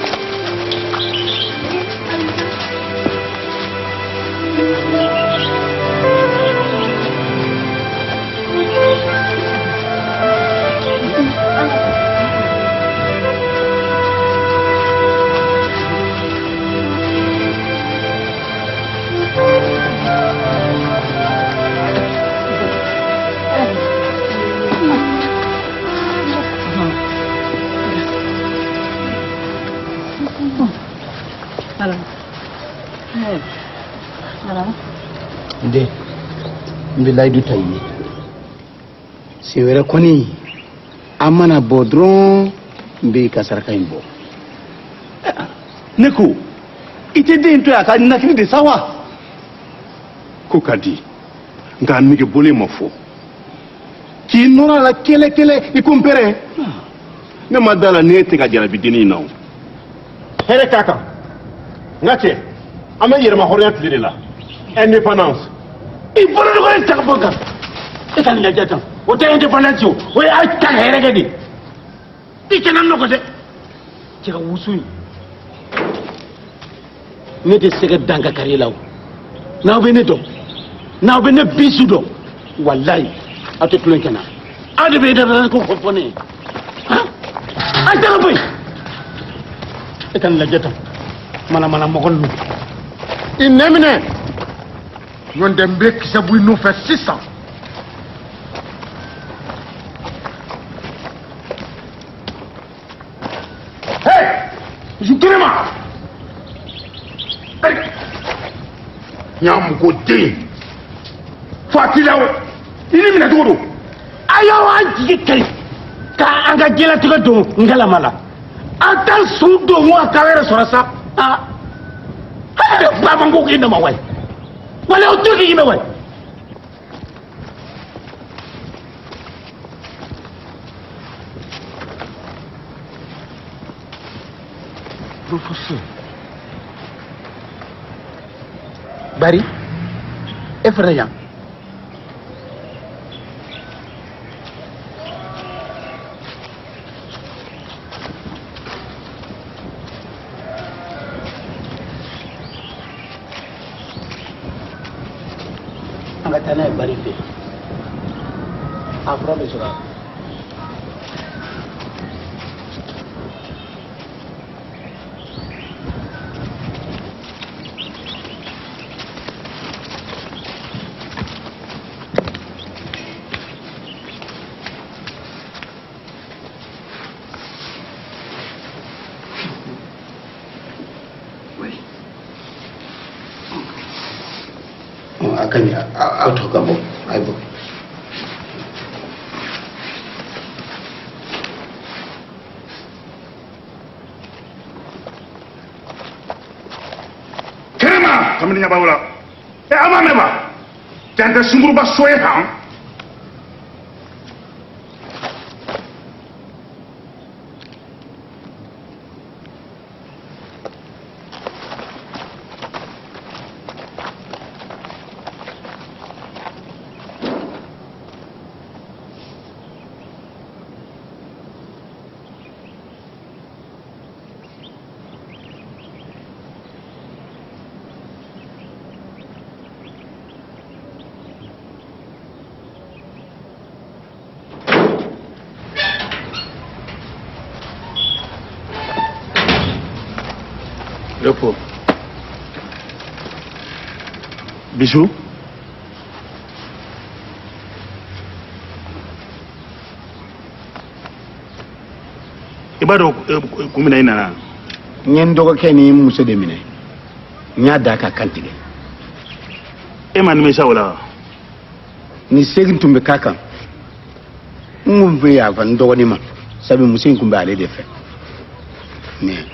N den, n bɛ layidu ta i ye. Siɲɛ wɛrɛ kɔni, an mana bɔ dɔrɔn, n bɛ i ka saraka in bɔ. Ne ko, i tɛ den to yen a ka ninakili de sa wa? Ko ka di, nka a nege bɔlen ma fɔ. K'i nɔrɔ a la kɛlɛ kɛlɛ i ko npɛrɛn. Ne ma da la n'e tɛ ka jarabi dennin in na o. Hɛrɛ k'a kan. N ka cɛ, an bɛ yɛrɛmahɔrɔnya tile de la. Indépendance. I bolo dɔgɔnin ta ka bɔ n kan. E ka nin lajɛ tan. O tɛ indépendance ye o. O ye aw ta ka hɛrɛ kɛ de. I kana n nɔgɔ dɛ. Cɛ ka wusu in. Ne tɛ se ka dan ka kari la o. N'aw bɛ ne dɔn, n'aw bɛ ne bisu dɔn, walayi aw tɛ tulon kɛ n na. Aw de bɛ indépendance ko fɔ ne ye. Han? Aw tɛ ka bɔ yen. E ka nin lajɛ tan. Manamana mɔgɔ ninnu. I nɛ minɛ. Ɲɔntɛ n bɛ kisɛ bɔ i nɔfɛ sisan. Hey! Zu kɛnɛ ma. Ɲamugo den. Fa t'i la o. I ni minɛ cogo don. A y'aw an jigi kari k'an ka diɲɛlatigɛ don ngalama la. An t'an sun don wa k'aw yɛrɛ sɔrɔ sa. Aa. Hali de ba man ko k'i nama wayi. Wala o tɛ k'i mɛn wayi. Professeur. Bari, e fana yan. An ka taa n'a ye Bari fɛ. A fura bɛ sɔrɔ. A ka ɲi, aw tɔ ka bɔ, a ye bɔ. Kɛnɛma kamalen ɲɛ b'aw la. Ɛ aw m'a mɛn wa? Jan tɛ sunkuruba so ye han. Repos. Bijou. I b'a dɔn kun min na i nana? N ye n dɔgɔkɛ ni n muso de minɛ. N y'a d'a ka kan tigɛ. E ma nimisa o la wa? Ni segin tun bɛ k'a kan, n kun bɛ yafa n dɔgɔnin ma, sabu muso in kun bɛ ale de fɛ. Mais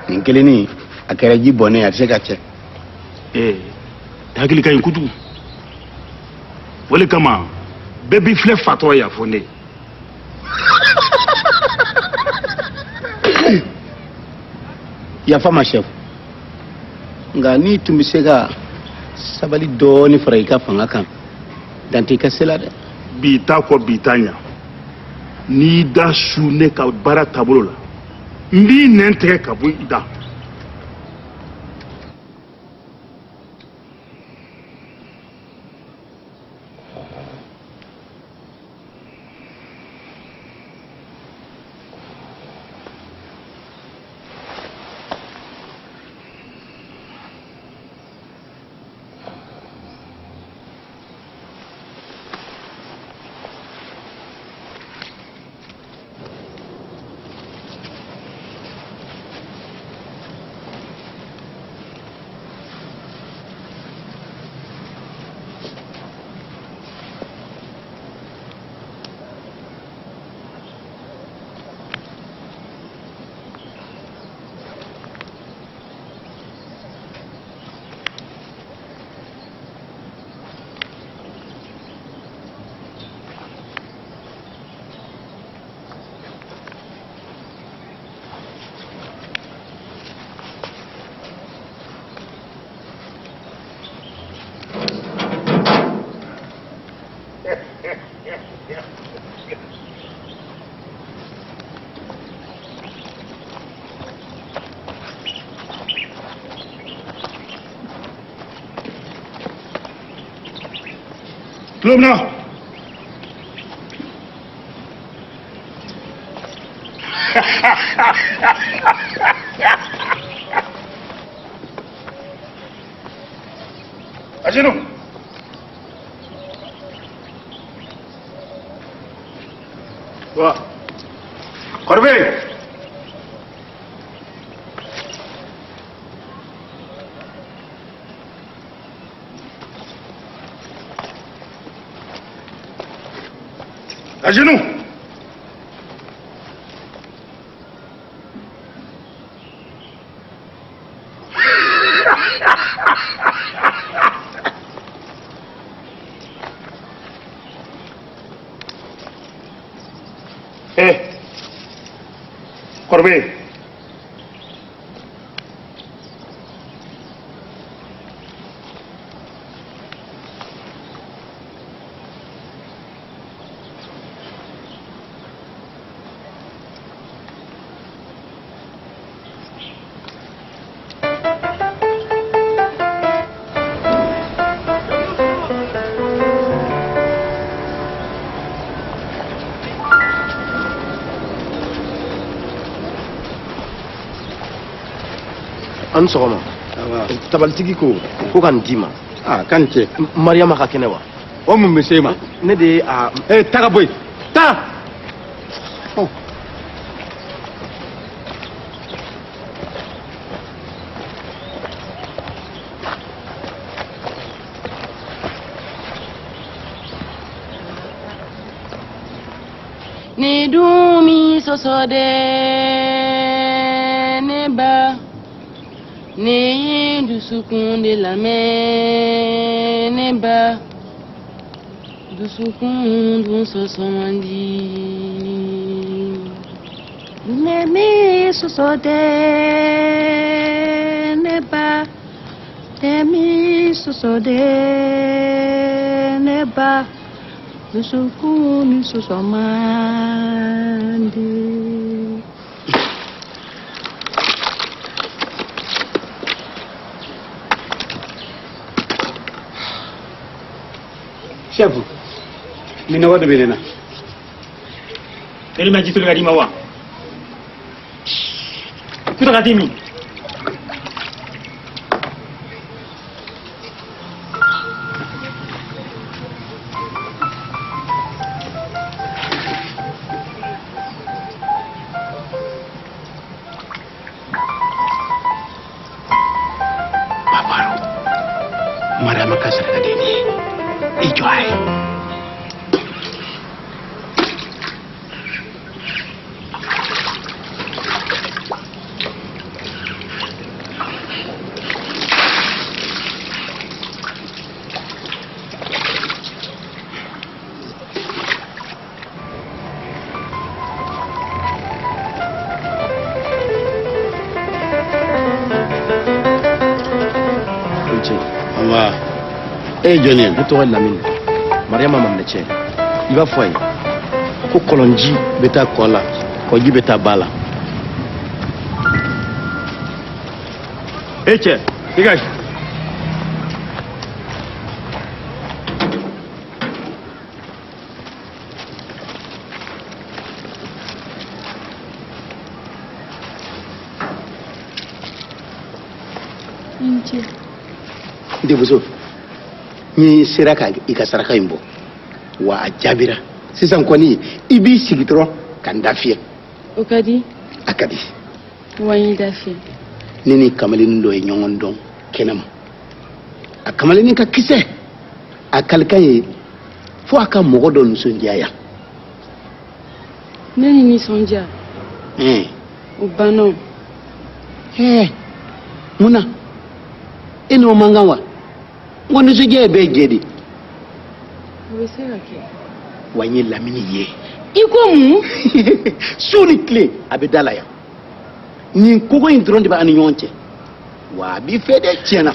nin kelennin, a kɛra ji bɔnnen ye, a tɛ se ka cɛ. Ee, hakili ka ɲi kojugu. O de kama bɛɛ b'i filɛ fatɔ ye a fɔ ne. Yafa ma chef, nka n'i tun bɛ se ka sabali dɔɔni fara i ka fanga kan, dan t'i ka se la dɛ. Bi ta kɔ bi ta ɲa, n'i y'i da su ne ka baara taabolo la, n b'i nɛn tigɛ ka bɔ i da. Tulo bɛ na. À genoux. Toi. Corbeil. À genoux. Eh, Corbeil. An sɔgɔma. Tabalitigi ko ko ka nin d'i ma. Aa, k'a ni ce. Mariyama ka kɛnɛ wa? O mun bɛ se e ma? Ne de ye a. Ee, taga bɔ yen. Taa. Ni dun mi sɔsɔ dɛ ne ba. Ne ye dusukun de lamɛn ne ba. Dusukun dun sɔsɔ man di. Ne mi sɔsɔ dɛ ne ba. Ne mi sɔsɔ dɛ ne ba. Dusukun mi sɔsɔ man di. Chef, minɔgɔ de bɛ ne na. Yali ma ji toli ka d'i ma wa? Kuta ka di min? E ye jɔnni ye? Ne tɔgɔ ye Lamini. Mariama maminɛcɛ. I b'a fɔ a ye ko kɔlɔnji bɛ taa kɔ la, kɔji bɛ taa ba la. E cɛ, dégage. I ni ce. N denmuso, n sera ka i ka saraka in bɔ, wa a jaabira. Sisan kɔni, i b'i sigi dɔrɔn ka n da fiyɛ. O ka di? A ka di. Wa n y'i da fiyɛ. Ne ni kamalennin dɔ ye ɲɔgɔn dɔn kɛnɛma. A kamalennin ka kisɛ, a kalikan ye fo a ka mɔgɔ dɔ nisɔndiya yan. Ne ni nisɔndiya? Ɛn. O banna o. Ɛɛ, mun na? E n'o man kan wa? N ko nisɔndiya ye bɛɛ jɛ de. O bɛ se ka kɛ. Wa n ye Lamini ye. I ko mun? Su ni tile a bɛ da la yan. Nin kogo in dɔrɔn de bɛ an ni ɲɔgɔn cɛ. Wa a b'i fɛ dɛ, tiɲɛ na.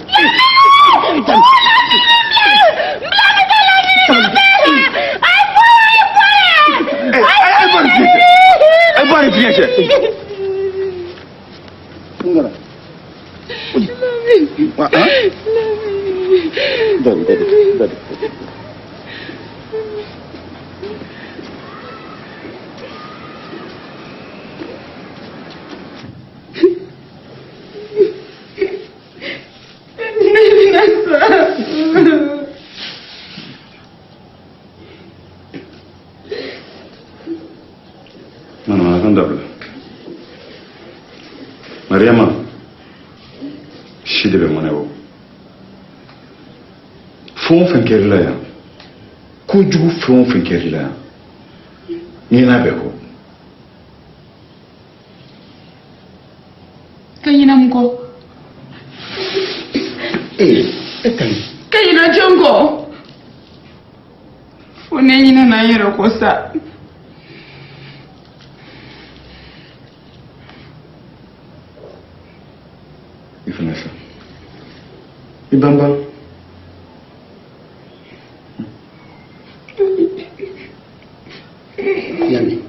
Manamanakan dabila. Mariama, si de bɛ mɔnɛ bɔ. Fɛn o fɛn kɛr'i la yan, kojugu fɛn o fɛn kɛr'i la yan, n ɲin'a bɛɛ kɔ. Ka ɲinɛ mun kɔ? Ee, e ka ɲi. Ka ɲinɛ jɔn kɔ? Fo ne ɲinɛna n yɛrɛ kɔ sa. I fana sa. I banban. Yami.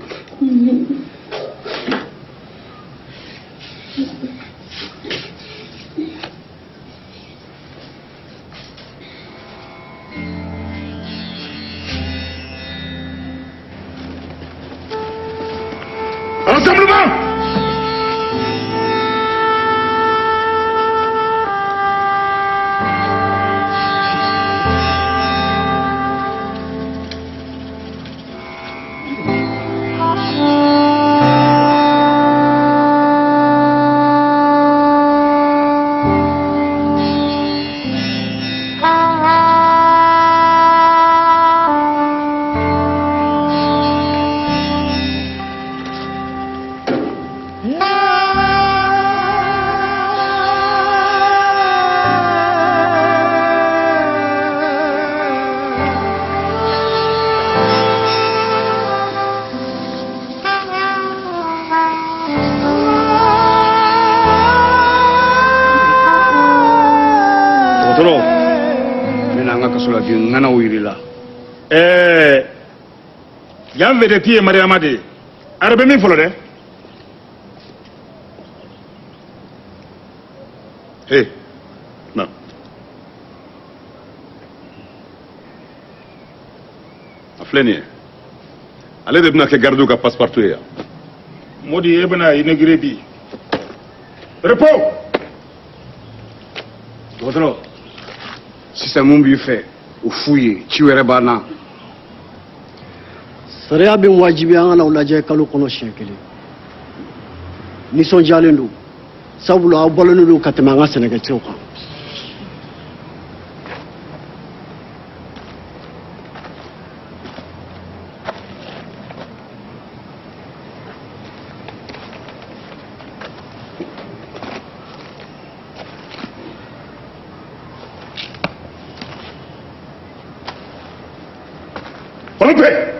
Rassemblement! Dɔgɔtɔrɔ, n bɛna an ka kaso la den ŋanaw yir'i la. Ɛɛ, yan vedette ye Mariama de ye. A yɛrɛ bɛ min fɔlɔ dɛ. He, na. A filɛ nin ye. Ale de bɛna kɛ gardiw ka passe-partout ye yan. Modi, e bɛna inaugurer bi. Repos! Dɔgɔtɔrɔ, sisan mun b'i fɛ, o f'u ye, ci wɛrɛ b'an na. Sariya bɛ wajibiya an ka n'aw lajɛ kalo kɔnɔ siɲɛ kelen. Nisɔndiyalen don, sabula aw balolen don ka tɛmɛ an ka sɛnɛkɛcɛw kan. Olupe!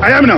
A y'a minɛ.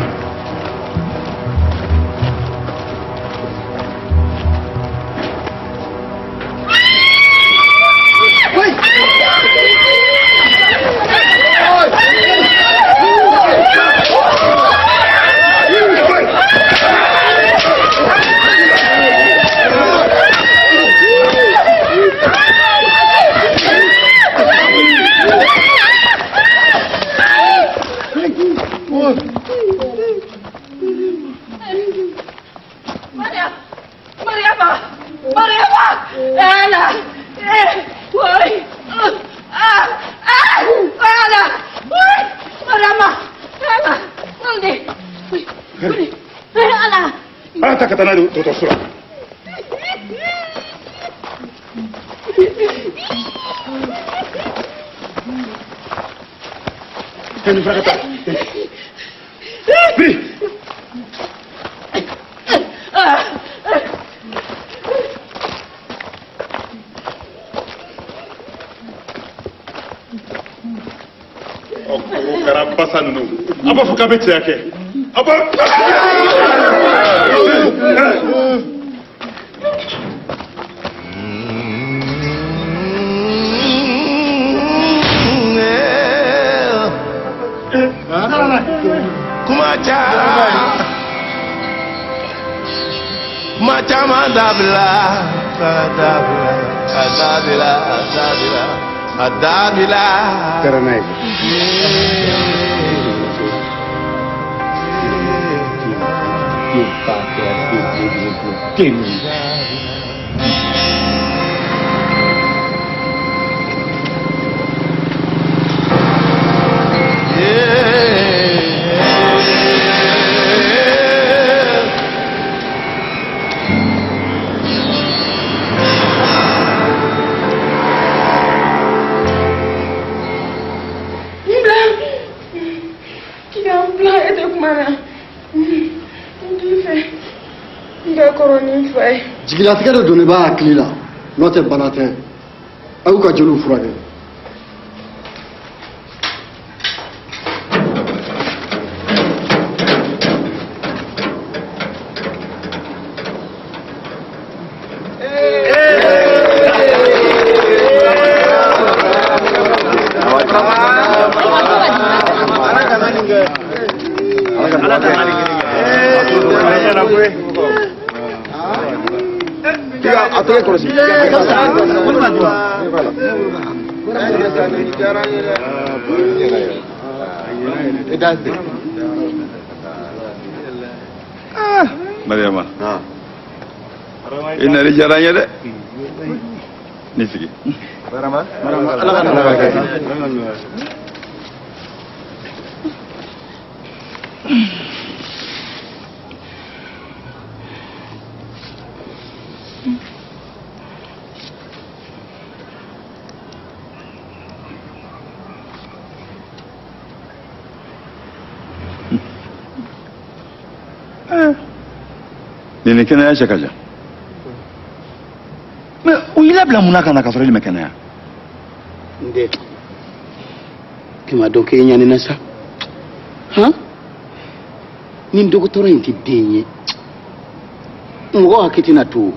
Ka taa n'a ye dɔgɔtɔrɔso la. Nin fana ka taa. Biri. Ɔ o kɛra basa ninnu. A b'a fɔ k'a bɛ cɛya kɛ. A b'a. Kuma caman dabila, a dabila, a dabila, a dabila, a dabila. Kɛra n'a ye. Jigilatigɛ de donnen b'a hakili la n'o tɛ bana tɛ a y'u ka joliw furakɛ. Mariama, i nali diyara n ye dɛ. Ni sigi. Nin ni kɛnɛya cɛ ka jan. Mɛ u y'i labila mun na ka na k'a sɔrɔ e ma kɛnɛya? N den, i m'a dɔn k'e ɲanina sa? Han? Nin dɔgɔtɔrɔ in tɛ den ye. Mɔgɔ hakili tɛna to.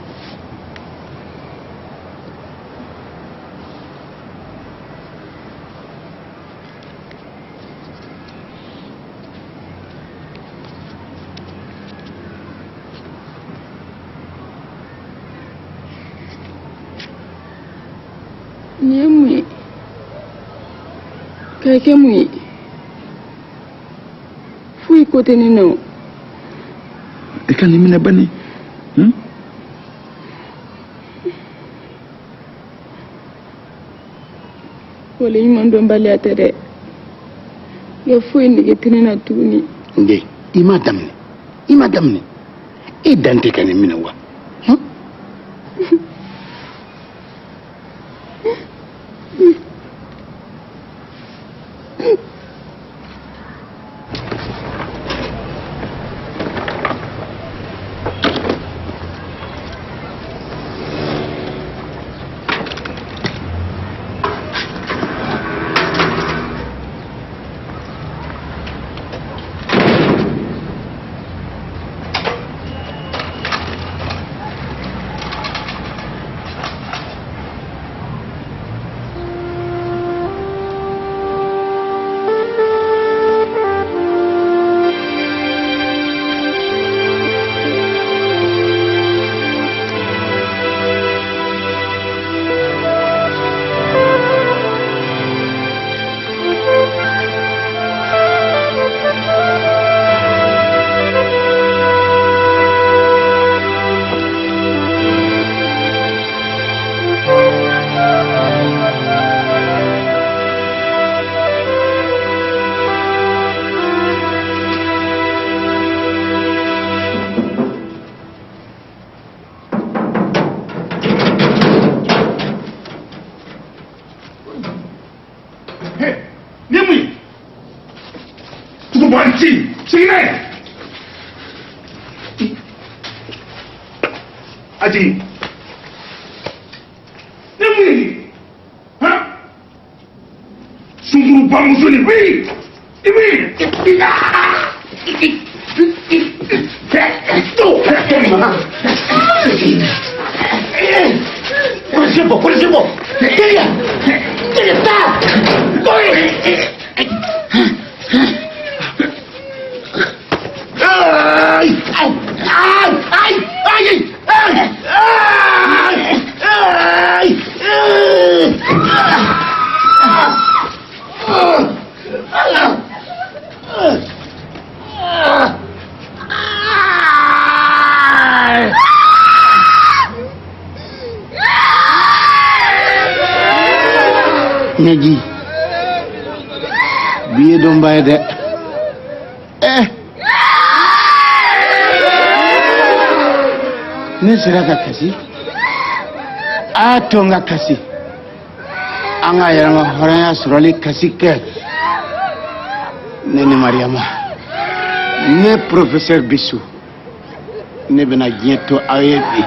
Nin ye mun ye? K'a kɛ mun ye? Foyi ko tɛ ne na o. I ka nin minɛ bani. Waleɲuman dɔnbaliya tɛ dɛ. Nka foyi nege tɛ ne na tuguni. N den, i m'a daminɛ. I m'a daminɛ. E dan tɛ ka nin minɛ wa? Segin n'a ye. A jigin. Ne mun ye nin ye? Han? Sunkurubamuso nin wuli! I wuli! Polisi bɔ, polisi bɔ! Teliya! Teliya, taa! Ay! Ay! Ay! Ay! Ay! Ay! Ay! Ɲɛji bi ye donba ye dɛ. Ne sera ka kasi, a to n ka kasi, an ka yɛrɛma hɔrɔnya sɔrɔli kasi kɛ. Ne ni Mariyama, ne professeur Bisu, ne bɛna diɲɛ to aw ye bi.